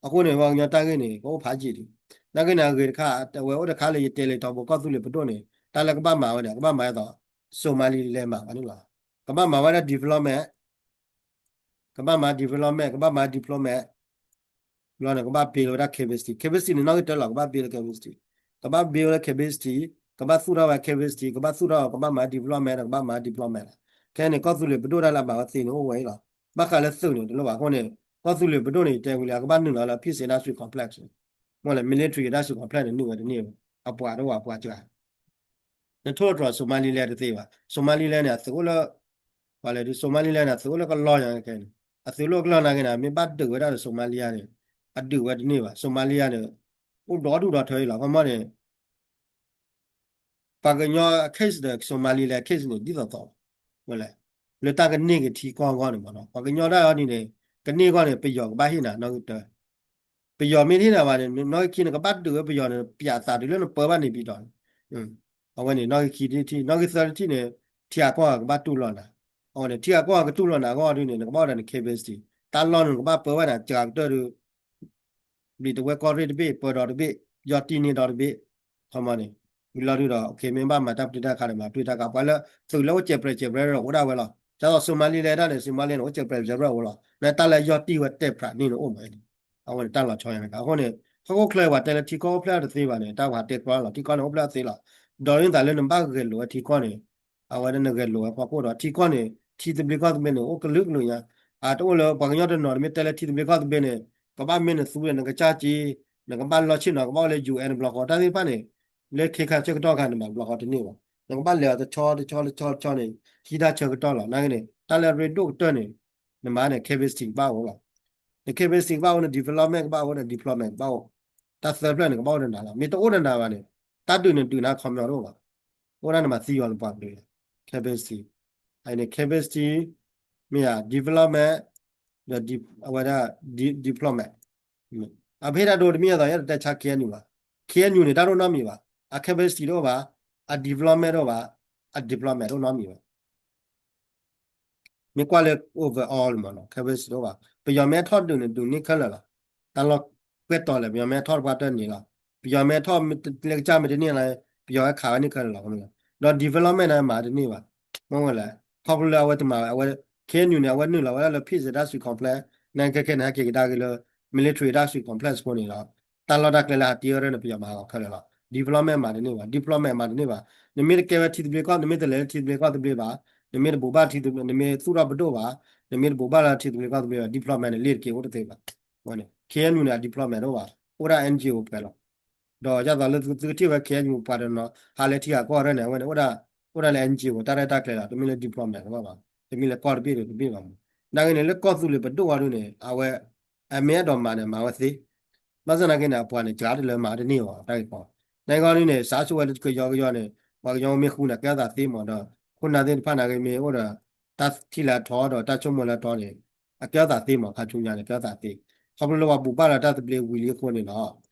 အဃိန့ၣ် ပှၤကညီတၢ်ဂ့ၢ်န့ၣ် ကအိၣ်ဖးယံာ်ဒံး နာ်က့န့ၣ် အဂ့ၤတခါ အဝဲအိၣ်တခါလၢယတဲလၢထီဘိကီၢ်သူလ့ၤပဒိၣ်န့ၣ် တၢ်လၢကဘၣ်မၤဝဲန့ၣ် ကဘၣ်မၤဒ်သိး Somaliland မၤဝဲန့ၣ်လီၤ ကဘၣ်မၤဝဲဒၣ် development ကဘၣ်မၤ development ကဘၣ်မၤ diplomat ဘျီန့ၣ် ကဘၣ် build ဝဲဒၣ် capacity capacity န့ၣ် နီၣ်ဂံၢ်တၢလီၤ ကဘၣ် build capacity ကဘၣ် build လၢ capacity ကဘၣ်သူၣ်ထီၣ်ဝဲ capacity ကဘၣ်သူၣ်ထီၣ် ကဘၣ်မၤ development ဒီးကဘၣ်မၤ diplomat လီၤ ခဲအံၤန့ၣ် ကီၢ်သူလ့ၤပဒိၣ်တၢ်လၢအဘၣ်ဝဲသ့န့ၣ်အိၣ်ဝဲအံၤလီၤ ဘၣ်ဃးလၢသုးန့ၣ် တလိၣ်ဘၣ်အဃိန့ၣ် ကီၢ်သူလ့ၤပဒိၣ်န့ၣ် ယတဲဝံၤလံ အကဘၣ်နုာ်လီၤလၢ peace industry complex မ့ၢ်လဲၣ် military industry complex န့ၣ် နုာ်ဝဲတန့ၢ်ဘၣ် အပှၤတအိၣ်ဘၣ်ပှၤစှၤ နထိၣ်တြီၤ Somaliland တသ့ဘၣ် Somaliland န့ၣ် အသုးအိၣ်လၢ ပှၤလဲၤဒုး Somaliland န့ၣ် အသုးအိၣ်လၢကလီၢ်ညါကဲန့ၣ် အသုးအိၣ်လၢကလီၢ်နာ်က့န့ၣ် မ့ၢ်ဘၣ်ဒုးဝဲဒၣ်ဒီး Somalia န့ၣ် အဒုးဝဲတန့ၢ်ဘၣ် Somalia န့ၣ် အိၣ်ဒီဒူၣ်ဒီထၢအံၤလီၤ ခီမီန့ၣ် ပှၤကညီ case ဒီး Somaliland case န့ၣ် ဒ်သိးသိး ဝဲလဲၣ် လၢတၢ်ကန့ၢ်က့ၤထံကီၢ်အဂီၢ်န့ၣ်မးနီၤ ပှၤကညီတၢ်အံၤန့ၣ် ကန့ၢ်အဂီၢ်န့ၣ် ပယီၤကဘၣ်ဟ့ၣ်နၤနီၣ်ဂံၢ်တၢ ပယီၤမ့ၢ်တဟ့ၣ်နၤဘၣ်န့ၣ် နီၣ်ဂံၢ်ခံန့ၣ် ကဘၣ်ဒုးဝဲပယီၤန့ၣ် ပျးသးတုၤလၢနပၢဘၣ်န့ၣ် ပံၤတီၤန့ၣ် အဝဲန့ၣ် နီၣ်ဂံၢ်ခံတထံၣ် နီၣ်ဂံၢ်သၢတထံၣ်န့ၣ် ထံဂၤကီၢ်ဂၤကဘၣ်တူၢ်လိာ်နၤ အဝဲန့ၣ် ထံဂၤကီၢ်ဂၤကတူၢ်လိာ်နၤအဂီၢ်ဒုန့ၣ် နကဘၣ်အိၣ်ဒီးန capacity တၢ်လီၢ်န့ၣ် နကဘၣ်ပၢဝဲဒၣ်စှၤကတၢၢ်ဒု ဘျံးတဝဲၢ်ကီၢ်ရ့ၣ်တဘ့ၣ် ပၢဒီးတဘ့ၣ် ယီၢ်တံၢ်န့ၢ်ဒီးတဘ့ၣ် ခီမီန့ၣ် ဝံၤလီၤဒုဒီး မ့ၢ်ဘၣ်မၤတၢ်ပတုာ်တၢ်ခးဒီးမၤပတုာ်တၢ်ခး ပှၤလၢသုးလၢအိၣ်စဲးပြဲးစဲးပြဲးဒီးအိၣ်ဒၣ်ဝဲလီၤ ဒ်သိး Somaliland ဒၣ်န့ၣ် Somaliland န့ၣ် အိၣ်စဲးပြဲးစဲးပြဲးအိၣ်လီၤ လၢတၢ်လၢယီၢ်တံၢ်ဝဲတဲဖျးန့ၢ်န့ၣ်အိၣ်မး အဝဲန့ၣ်တၢ်လီၤဆီယါန့ၣ် အဃိန့ၣ် ဟီၣ်ခိၣ်ချၢပှၤတဲလၢထံကီၢ်အိၣ်ဖျဲၣ်တသ့ဘၣ်န့ၣ် တၢ်ပှၤတဲကျီလီၤ ထံကီၢ်န့ၣ်အိၣ်ဖျဲၣ်တသ့လီၤ ဒီးဒ်သိးလၢနဘၣ်ဂဲၤလိာ်ဝဲထံကီၢ်န့ၣ် အဝဲဒၣ်နဂဲၤလိာ်ဝဲဖီခိၣ်ဒီး ထံကီၢ်န့ၣ် ထံသဘျ့ကီၢ်သဘျ့န့ၣ် အိၣ်ကလုာ်ကလုာ်ညါ အတအိၣ်လၢပှၤကညီတနီၤတမ့ၢ်တဲလၢထံသဘျ့ကီၢ်သဘျ့န့ၣ် ကဘၣ်မ့ၢ်နသူဒီးနကစၢ်က့ နကဘၣ်လီၢ်ဆ့ၣ်နီၤ ကဘၣ်အိၣ်လၢ ယူၣ်အဲၣ် တဘျီဃီ တၢ်သ့ၣ်တဖၣ်န့ၣ် လၢခ့ခါဆၢကတီၢ်ခါန့ၣ် မၤတဘျီဃီတန့ၢ်ဘၣ်. နကဘၣ်လဲၤအီၤတဆီတဆီတဆီတဆီန့ၣ် ဟံးတၢ်ဆၢကတီၢ်လီၤ. နာ်က့န့ၣ် တၢ်လၢအရ့ဒိၣ်ကတၢၢ်န့ၣ် နမၤန့ၣ် capacity ကဘၣ်အိၣ်လီၤ. န capacity ကဘၣ်အိၣ် န development ကဘၣ်အိၣ် န deployment ကဘၣ်အိၣ်. တၢ်သၢဖျၢၣ်န့ၣ် ကဘၣ်အိၣ်တနၤလီၤ. မ့ၢ်တအိၣ်တနၤဘၣ်န့ၣ် တၢ်ဒုးန့ၣ်ဒုးနၤခီပညီတအိၣ်ဘၣ်. အိၣ်ဒၣ်နမၤသံအီၤလၢပှၤကလုာ် capacity အန့ၣ် capacity မ့ၢ်ဧါ development ဒီး အဝဲဒၣ် deployment အဖဲဒၣ်ဒိတမ့ၢ်အသိး ယတတဲဆါ ခ့ၣ်အဲၣ်ယူၣ် ဘၣ်. ခ့ၣ်အဲၣ်ယူၣ် န့ၣ် တၢ်တအိၣ်နီတမံၤဘၣ်. အ capacity တအိၣ်ဘၣ်, အ development တအိၣ်ဘၣ်, အ deployment တအိၣ်နီတမံၤဘၣ်. မ့ၢ်ကွၢ်လၢ overall မးနီၤ capacity တအိၣ်ဘၣ်. ပယီၤမ့ၢ်ထီၣ်ဒုးန့ၣ် ဒုးန့ၢ်ခဲလၢာ်လီၤ. တၢ်လီၢ်ကွဲတီၤလဲၣ် ပယီၤမ့ၢ်ထီၣ်တပှၢ်တၢၢ်န့ၣ်လီၤ. ပယီၤမ့ၢ်ထီၣ်လၢကစၢ်မ့ၢ်တန့ၢ်လီၤ ပယီၤဟဲခးဝဲန့ၢ်ခဲလၢာ်လီၤ. ဒီး development န့ၣ် မၤတန့ၢ်ဘၣ်. မ့ၢ်ဝဲလဲၣ် ခီဖျိလၢအဝဲတမၤဝဲ အဝဲ ခ့ၣ်အဲၣ်ယူၣ် န့ၣ် အဝဲနုာ်လီၤဝဲဒၣ်လၢ peace industry complex န့ၣ် ခဲခဲန့ၣ် ဟဲက့ၤကဒါက့ၤလၢ military industry complex အဃိန့ၣ်ဒီး တၢ်လီၢ်တၢ်ကျဲလၢဟးတ့ဝဲဒၣ်န့ၣ် ပယီၤမၤအီၤခဲလၢာ်လီၤ. development မၤတန့ၢ်ဘၣ်, deployment မၤတန့ၢ်ဘၣ်. နမ့ၢ်တကဲဝဲထံသဘျ့ကီၢ် နမ့ၢ်တလဲၤလၢထံသဘျ့ကီၢ်သဘျ့ဘၣ်, နမ့ၢ်တဘိးဘၣ်ထံသဘျ့ နမ့ၢ်သူၣ်ထီၣ်ပဒိၣ်ဘၣ်, နမ့ၢ်တဘိးဘၣ်လၢထံသဘျ့ကီၢ်သဘျ့ဘၣ် deployment န့ၣ် လ့ၢ်တက့ၤအိၣ်တသ့ဘၣ်. ဝဲန့ၣ် ခ့ၣ်အဲၣ်ယူၣ် န့ၣ် အ deployment တအိၣ်ဘၣ်, အိၣ်ဒၣ် NGO ပှဲၤလီၤ. ဒီးယသးလၢသုကထံၣ်ဝဲ ခ့ၣ်အဲၣ်ယူၣ် ပှၤတနီၤ ဟးလၢထံဂၤကီၢ်ဂၤန့ၣ် အဝဲန့ၣ် အိၣ်ဒၣ် အိၣ်ဒၣ်လၢ NGO တၢ်ရဲၣ်တၢ်ကျဲၤလီၤ. တမ့ၢ်လၢ deployment တအိၣ်ဘၣ်, တမ့ၢ်လၢကီၢ်တဘ့ၣ်ဒီးတဘ့ၣ်ဘၣ်မး. နာ်က့န့ၣ် လၢကီၢ်သူလ့ၤပဒိၣ်အီၤဒုန့ၣ် အဝဲ အမ့ၢ်အဲၣ်ဒိးမၤန့ၣ် မၤဝဲသ့. ဘၣ်ဆၣ်နာ်က့န့ၣ် အပှၤန့ၣ် စှၤတလၢမၤတန့ၢ်အီၤ တၢ်ဂ့ၢ်ကီ. နာ်က့အီၤဒုန့ၣ် စးဆိဝဲလၢကယီကယီန့ၣ် ပှၤကညီမ့ၢ်ဃူန့ၣ် ကဲထီၣ်သးသ့မးဒီး ခိၣ်နၢ်သ့ၣ်တဖၣ်နာ်က့မ့ၢ်အိၣ်ဒီး တၢ်ထံၣ်လၢအထီဒီး တၢ်ဆိကမိၣ်လၢအထီန့ၣ် အကဲထီၣ်သးသ့မး ခါဆူညါန့ၣ် ကဲထီၣ်သးသ့. ခီဖျိလၢပှၤဘိးဘၣ်လၢတၢ်သဘျ့ဝံၤလံအဃိန့ၣ်ဒီး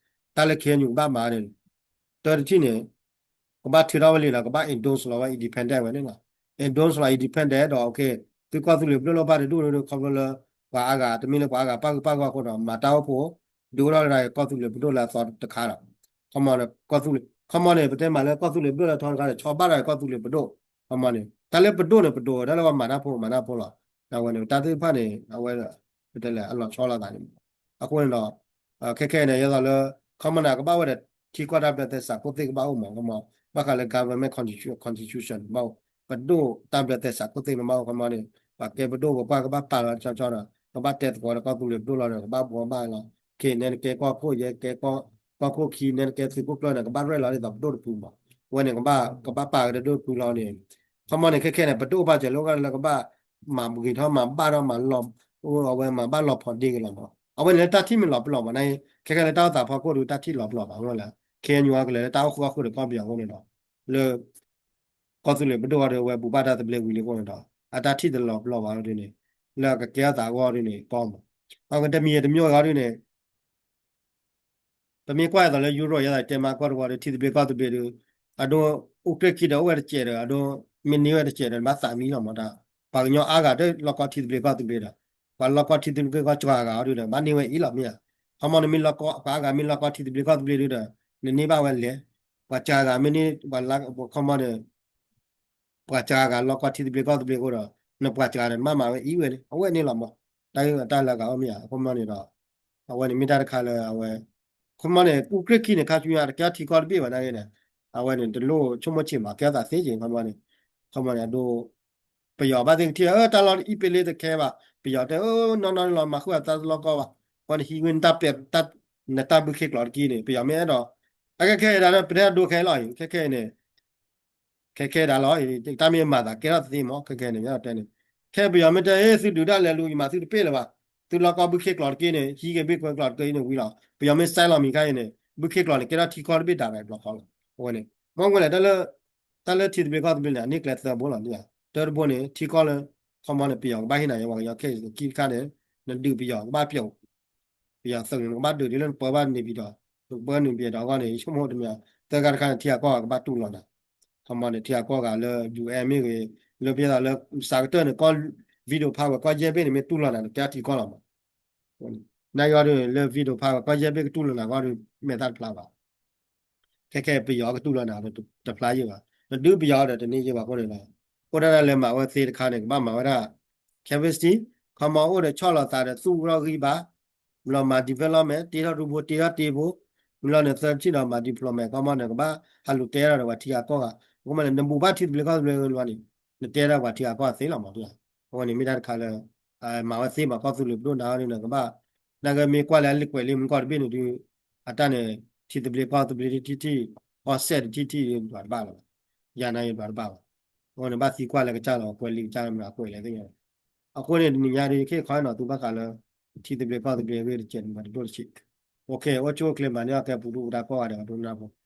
တၢ်လၢ ခ့ၣ်အဲၣ်ယူၣ် ကဘၣ်မၤန့ၣ် တၢ်တထံၣ်န့ၣ် ကဘၣ်ထုးထီၣ်ဝဲလံဒီး ကဘၣ် endorse လီၤဝဲ independent ဝဲန့ၣ်လီၤ. endorse လီၤ independent ဒီး okay သုကီၢ်သူလ့ၤပဒိၣ်လၢဘၣ်တဒူၣ်ဒု ခီဖျိလၢ ပှၤအါဂၤ တမ့ၢ်လၢပှၤအါဂၤပၣ်ဂုၢ်ပၣ်ဂီၢ်အဃိဒီး မၤတၢ်အိၣ်ဖှိၣ် ဒုးအိၣ်ထီၣ်လၢကီၢ်သူလ့ၤပဒိၣ်လၢအသီတခါဒီး ခီမီန့ၣ် ကီၢ်သူလ့ၤ ခီမီန့ၣ် ပတဲမၤလၢကီၢ်သူလ့ၤပဒိၣ်လၢအသီတခါဒီး ဆီဘၣ်ဒီးကီၢ်သူလ့ၤပဒိၣ် ခီမီန့ၣ် တၢ်လၢပဒိၣ်န့ၣ် ပဒိၣ် တၢ်လၢပှၤမၤတၢ်ဖိ မၤတၢ်ဖိလီၤ. အဝဲန့ၣ် တၢ်သ့ၣ်တဖၣ်န့ၣ် အဝဲ ပတဲလဲၣ် အလီၤဆီလိာ်သးန့ၣ် အဃိန့ၣ်ဒီး ခဲခဲအံၤန့ၣ် ယသးလၢ ခီမီန့ၣ် ကဘၣ်ဝဲဒီး ထံကီၢ်တၢ်ဘျၢသဲစးခိၣ်သ့ၣ်ကဘၣ်အိၣ်မး ခီမီ ဘၣ်ဃးလၢ government constitu- constitution ဘၣ်အိၣ် ပဒိၣ်တၢ်ဘျၢသဲစးခိၣ်သ့ၣ်ကဘၣ်အိၣ် ခီမီန့ၣ် ပှၤကဲပဒိၣ်ပပှၢ်ကဘၣ်ပာ်လီၤဆီဆီဒီး ကဘၣ်တဲသကိးဒီးကီၢ်သူလ့ၤပဒိၣ်လီၤဒီး ကဘၣ်ဘှီဘၣ်လီၤ ခဲအံၤန့ၣ် နကဲကီၢ်ခိၣ်ယဲကဲ ကီၢ်ခိၣ်ခံန့ၣ် နကဲသုးခိၣ်ကျၢၢ်န့ၣ် ကဘၣ်ရဲၣ်လီၤဒ်သိးပဒိၣ်တဖုမး ဝဲန့ၣ် ကဘၣ် ကဘၣ်ပာ်ကဒီးဒိၣ်တဖုလီၤန့ၣ် ခီမီန့ၣ် ခဲခဲန့ၣ် ပဒိၣ်ဘၣ်စၢၤလၢအဂၤလၢကဘၣ် မၤဂ့ၤထီၣ်မၤဘၣ်ထီၣ်မၤလီၤ အဝဲမၤဘၣ်လီၤဖီးဒ့က့ၤလီၤမး အဝဲန့ၣ်လၢတၢ်ထံၣ်မ့ၢ်လီၤပလီၢ်မး နက့ ခဲခဲလၢတၢ်အိၣ်သးဖီခိၣ်ဒီး တၢ်ထံၣ်လီၤပလီၢ်ဘၣ် အဝဲလၢ ခ့ၣ်အဲၣ်ယူၣ် ကလဲၤလၢတၢ်အိၣ်ဃူအိၣ်ဃုာ်ဒီးကီၢ်ပယီၤအဃိန့ၣ်ဒီး လၢ ကီၢ်သူလ့ၤပဒိၣ်အီၤဒီး အဝဲဘိးဘၣ်တၢ်သဘျ့ဝံၤလံအဃိန့ၣ်ဒီး အတၢ်ထံၣ်တလီၤပလီၢ်ဘၣ်အီၤဒ်န့ၣ် လၢအကကဲထီၣ်သးအဂီၢ်ဒ်န့ၣ် ကီမး အဝဲတမံၤတမံၤအဂီၢ်ဒ်န့ၣ် ပမ့ၢ်ကွၢ်အသိးလၢ ယူရိၣ် ယဲဒၣ်တဲမးကီၢ်တဝီဒီး ထံသဘျ့ကီၢ်သဘျ့ဒီး အဒိ အူကြ့ၢ်ခံဒီး အိၣ်ဝဲတစဲးဒီး အဒိ မ့ၢ်န့ၢ်ဝဲတစဲးဒီး နဘၣ်သးမံလီၤမးတၢ် ပှၤကညီအါဂၤတလီၢ်ကီထံသဘျ့ကီၢ်သဘျ့ဒီး ပှၤလီၢ်ကီထံသဘျ့ကီၢ်စှၤဂၤအီၤဒုဒီး ဘၣ်န့ၢ်ဝဲအံၤလီၤမ့ၢ်ဧါ ခီမီန့ၣ်မ့ၢ်လီၢ်ကီ ပှၤအါဂၤမ့ၢ်လီၢ်ကီထံသဘျ့ကီၢ်သဘျ့ဒုဒီး နန့ၢ်ဘၣ်ဝဲလဲၣ် ပှၤစှၤဂၤမ့ၢ်န့ၢ် ပှၤလၢခီမီန့ၣ် ပှၤစှၤဂၤလီၢ်ကီထံသဘျ့ကီၢ်သဘျ့အဃိဒီး နပှၤစှၤဒီးနဘၣ်မၤဝဲအံၤဝဲန့ၣ် အဝဲန့ၣ်လီၤမး တၢ်ဂ့ၢ်တၢ်လၢဂၤအိၣ်မ့ၢ်ဧါ ခီမီန့ၣ်ဒီး အဝဲန့ၣ်မ့ၢ်တၢ်တခါလၢအဝဲ ခီမီန့ၣ် အူကြ့ၢ်ခံန့ၣ် ခါဆူညါတကဲထံကီၢ်တဘ့ၣ်ဘၣ်နာ်က့န့ၣ် အဝဲန့ၣ် တလိၣ်ဆိကမိၣ်ဆံးမး ကဲသးသ့က့ၤ ခီမီန့ၣ် ခီမီန့ၣ် အဒိ ပယီၤဘၣ်သ့ၣ်ကထံၣ် အၢ တၢ်လီၢ်အံၤပ့ၤလ့တခဲဘၣ် ပယီၤတဲ အၢ နီၢ်နီၢ်န့ၣ်လီၤ မၤဃုာ်အသးတလီၢ်ကီဘၣ် ဃီန့ၣ်ဟံးဝဲနတၢ်ပဲာ် နတၢ်ဘုခ့ကျိးတက့ၢ်န့ၣ် ပယီၤမ့ၢ်အဲၣ်ဒိး အခဲခဲအံၤဒၣ်လၢပတဲအဒိခဲအံၤလီၤအံၤ ခဲခဲအံၤန့ၣ် ခဲခဲဒၣ်လီၤ တၢ်မ့ၢ်မၤသးကဲထီၣ်သ့မး ခဲခဲန့ၣ် ယတဲန့ၣ် ခဲပယီၤမ့ၢ်တဲ သုဒုးတၢ်လဲၤလူၤ ယမၤသုတပ့ၢ်လၢၤဘၣ် သုလီၢ်ကီဘုခ့ကျိးတက့ၢ်န့ၣ် ဟံးက့ၤဘုခ့ကျိးတက့ၢ်န့ၣ်ဝံၤလီၤ ပယီၤမ့ၢ်စဲလီၤမံၤခါအံၤန့ၣ် ဘုခ့ကျိးန့ၣ် ကဲထီၣ်ထံကီၢ်တဘ့ၣ်ဒၣ်ရဲၣ်တဘျီဃီလီၤ အဝဲန့ၣ် မ့ၢ်ဝဲလဲၣ် တၢ်လၢ တၢ်လၢထံသဘျ့ကီၢ်သဘျ့န့ၣ် အန့ၢ်ကျဲသၢဘိလီၤန့ၣ် တၢတဘိန့ၣ် ထံကီၢ်လၢ ခီမီန့ၣ် ပယီၤကဘၣ်ဟ့ၣ်နၤယဲ ပှၤကညီခဲအံၤခံတခါန့ၣ် နဒုးပယီၤကဘၣ်ပျိာ် ပယီၤသုးန့ၣ် နကဘၣ်ဒုးဒ်လၢနပၢဘၣ်န့ၣ်ပံၤဒီး နပၢန့ၣ်ပံၤဒီးအဂီၢ်န့ၣ် ယဆိကမိၣ်တမံၤ သၢခါတခါန့ၣ် ထံဂၤကီၢ်ဂၤကဘၣ်တူၢ်လိာ်နၤ ခီမီန့ၣ် ထံဂၤကီၢ်ဂၤလၢ ယူၣ်အဲၣ် မ့ၢ်ဂ့ၤ လၢပယီၤလၢ စးကတၢၢ်န့ၣ် ကီၢ် video ဖးဝဲကီၢ်ယဲၢ်ဘ့ၣ်န့ၣ် မ့ၢ်တူၢ်လိာ်နၤန့ၣ် ကဲထံကီၢ်လီၤမး နာ်က့အီၤဒုး လၢ video ဖးဝဲ ကီၢ်ယဲၢ်ဘ့ၣ်ကတူၢ်လိာ်နၤဂီၢ်ဒုး မဲာ်သၣ်တဖျါဘၣ် ခဲခဲပယီၤကတူၢ်လိာ်နၤတဖျါယံၤဘၣ် နဒုးပယီၤဒီးတန့ၢ်ယံၤဘၣ်အဃိန့ၣ်ဒီး အိၣ်ဒၣ်လၢမၤဝဲသ့တခါန့ၣ် ကဘၣ်မၤဝဲဒၣ် capacity ခီမီအိၣ်ဒီးဆီၣ်လီၤသးဒီးသူၣ်ထီၣ်ဂံၢ်ဘါ မ့ၢ်လီၤမၤ development တ့ထီၣ်ရူဖိတ့ထီၣ်တ့ဖိ မ့ၢ်လီၤန့ၣ်သၢထံၣ်ဒီးမၤ deployment ခီမီန့ၣ် ကဘၣ်ဟးလူၤတဲထီၣ်ဒီးပှၤထံဂၤကီၢ်ဂၤ အဃိမီန့ၣ် နဘူၣ်ဘၣ်ထံသဘျ့ကီၢ်သဘျ့လီၤန့ၣ် နတဲဒၣ်ပှၤထံဂၤကီၢ်ဂၤသ့လီၤမး အဝဲန့ၣ်မ့ၢ်တၢ်တခါလၢ မၤဝဲသ့မး ကီၢ်သူလ့ၤပဒိၣ်နၤအီၤဒုးန့ၣ် ကဘၣ် နာ်က့မ့ၢ်ကွၢ်လၢအလံာ်ကွဲးလံာ်မူကီၢ်တဘ့ၣ်န့ၣ်ဒုး အတၢ်န့ၣ် ထံသဘျ့ကီၢ်သဘျ့ထံထံၣ်, အီၣ်စဲၣ်တထံၣ်ထံၣ် ယဒွးတဘၣ်လၢၤဘၣ်, ယၤန့ၣ်ယဒွးတဘၣ်ဘၣ်. အဃိန့ၣ် ဘၣ်သံကွၢ်လၢကစၢ်လီၤ ကွဲးလံာ်ကစၢ်လၢမနုၤအကွဲးလဲၣ်သ့ၣ်ညါ. အဃိန့ၣ် တနံၤညါဒီး ယကဟ့ၣ်ခီဟ့ၣ်နီၤသုဘၣ်ဃးလၢ ထံသဘျ့ကီၢ်သဘျ့အဂ့ၢ်တကဲးန့ၣ် မၤတဒိၣ်တဆံး. အိၣ်ဆူၣ်အိၣ်ချ့ မၤန့ၢ်အီၣ်ကဲပူၤဒူၣ်ပူၤဒါကိးဂၤဒဲး ဒီးနၢ်ပူၤ.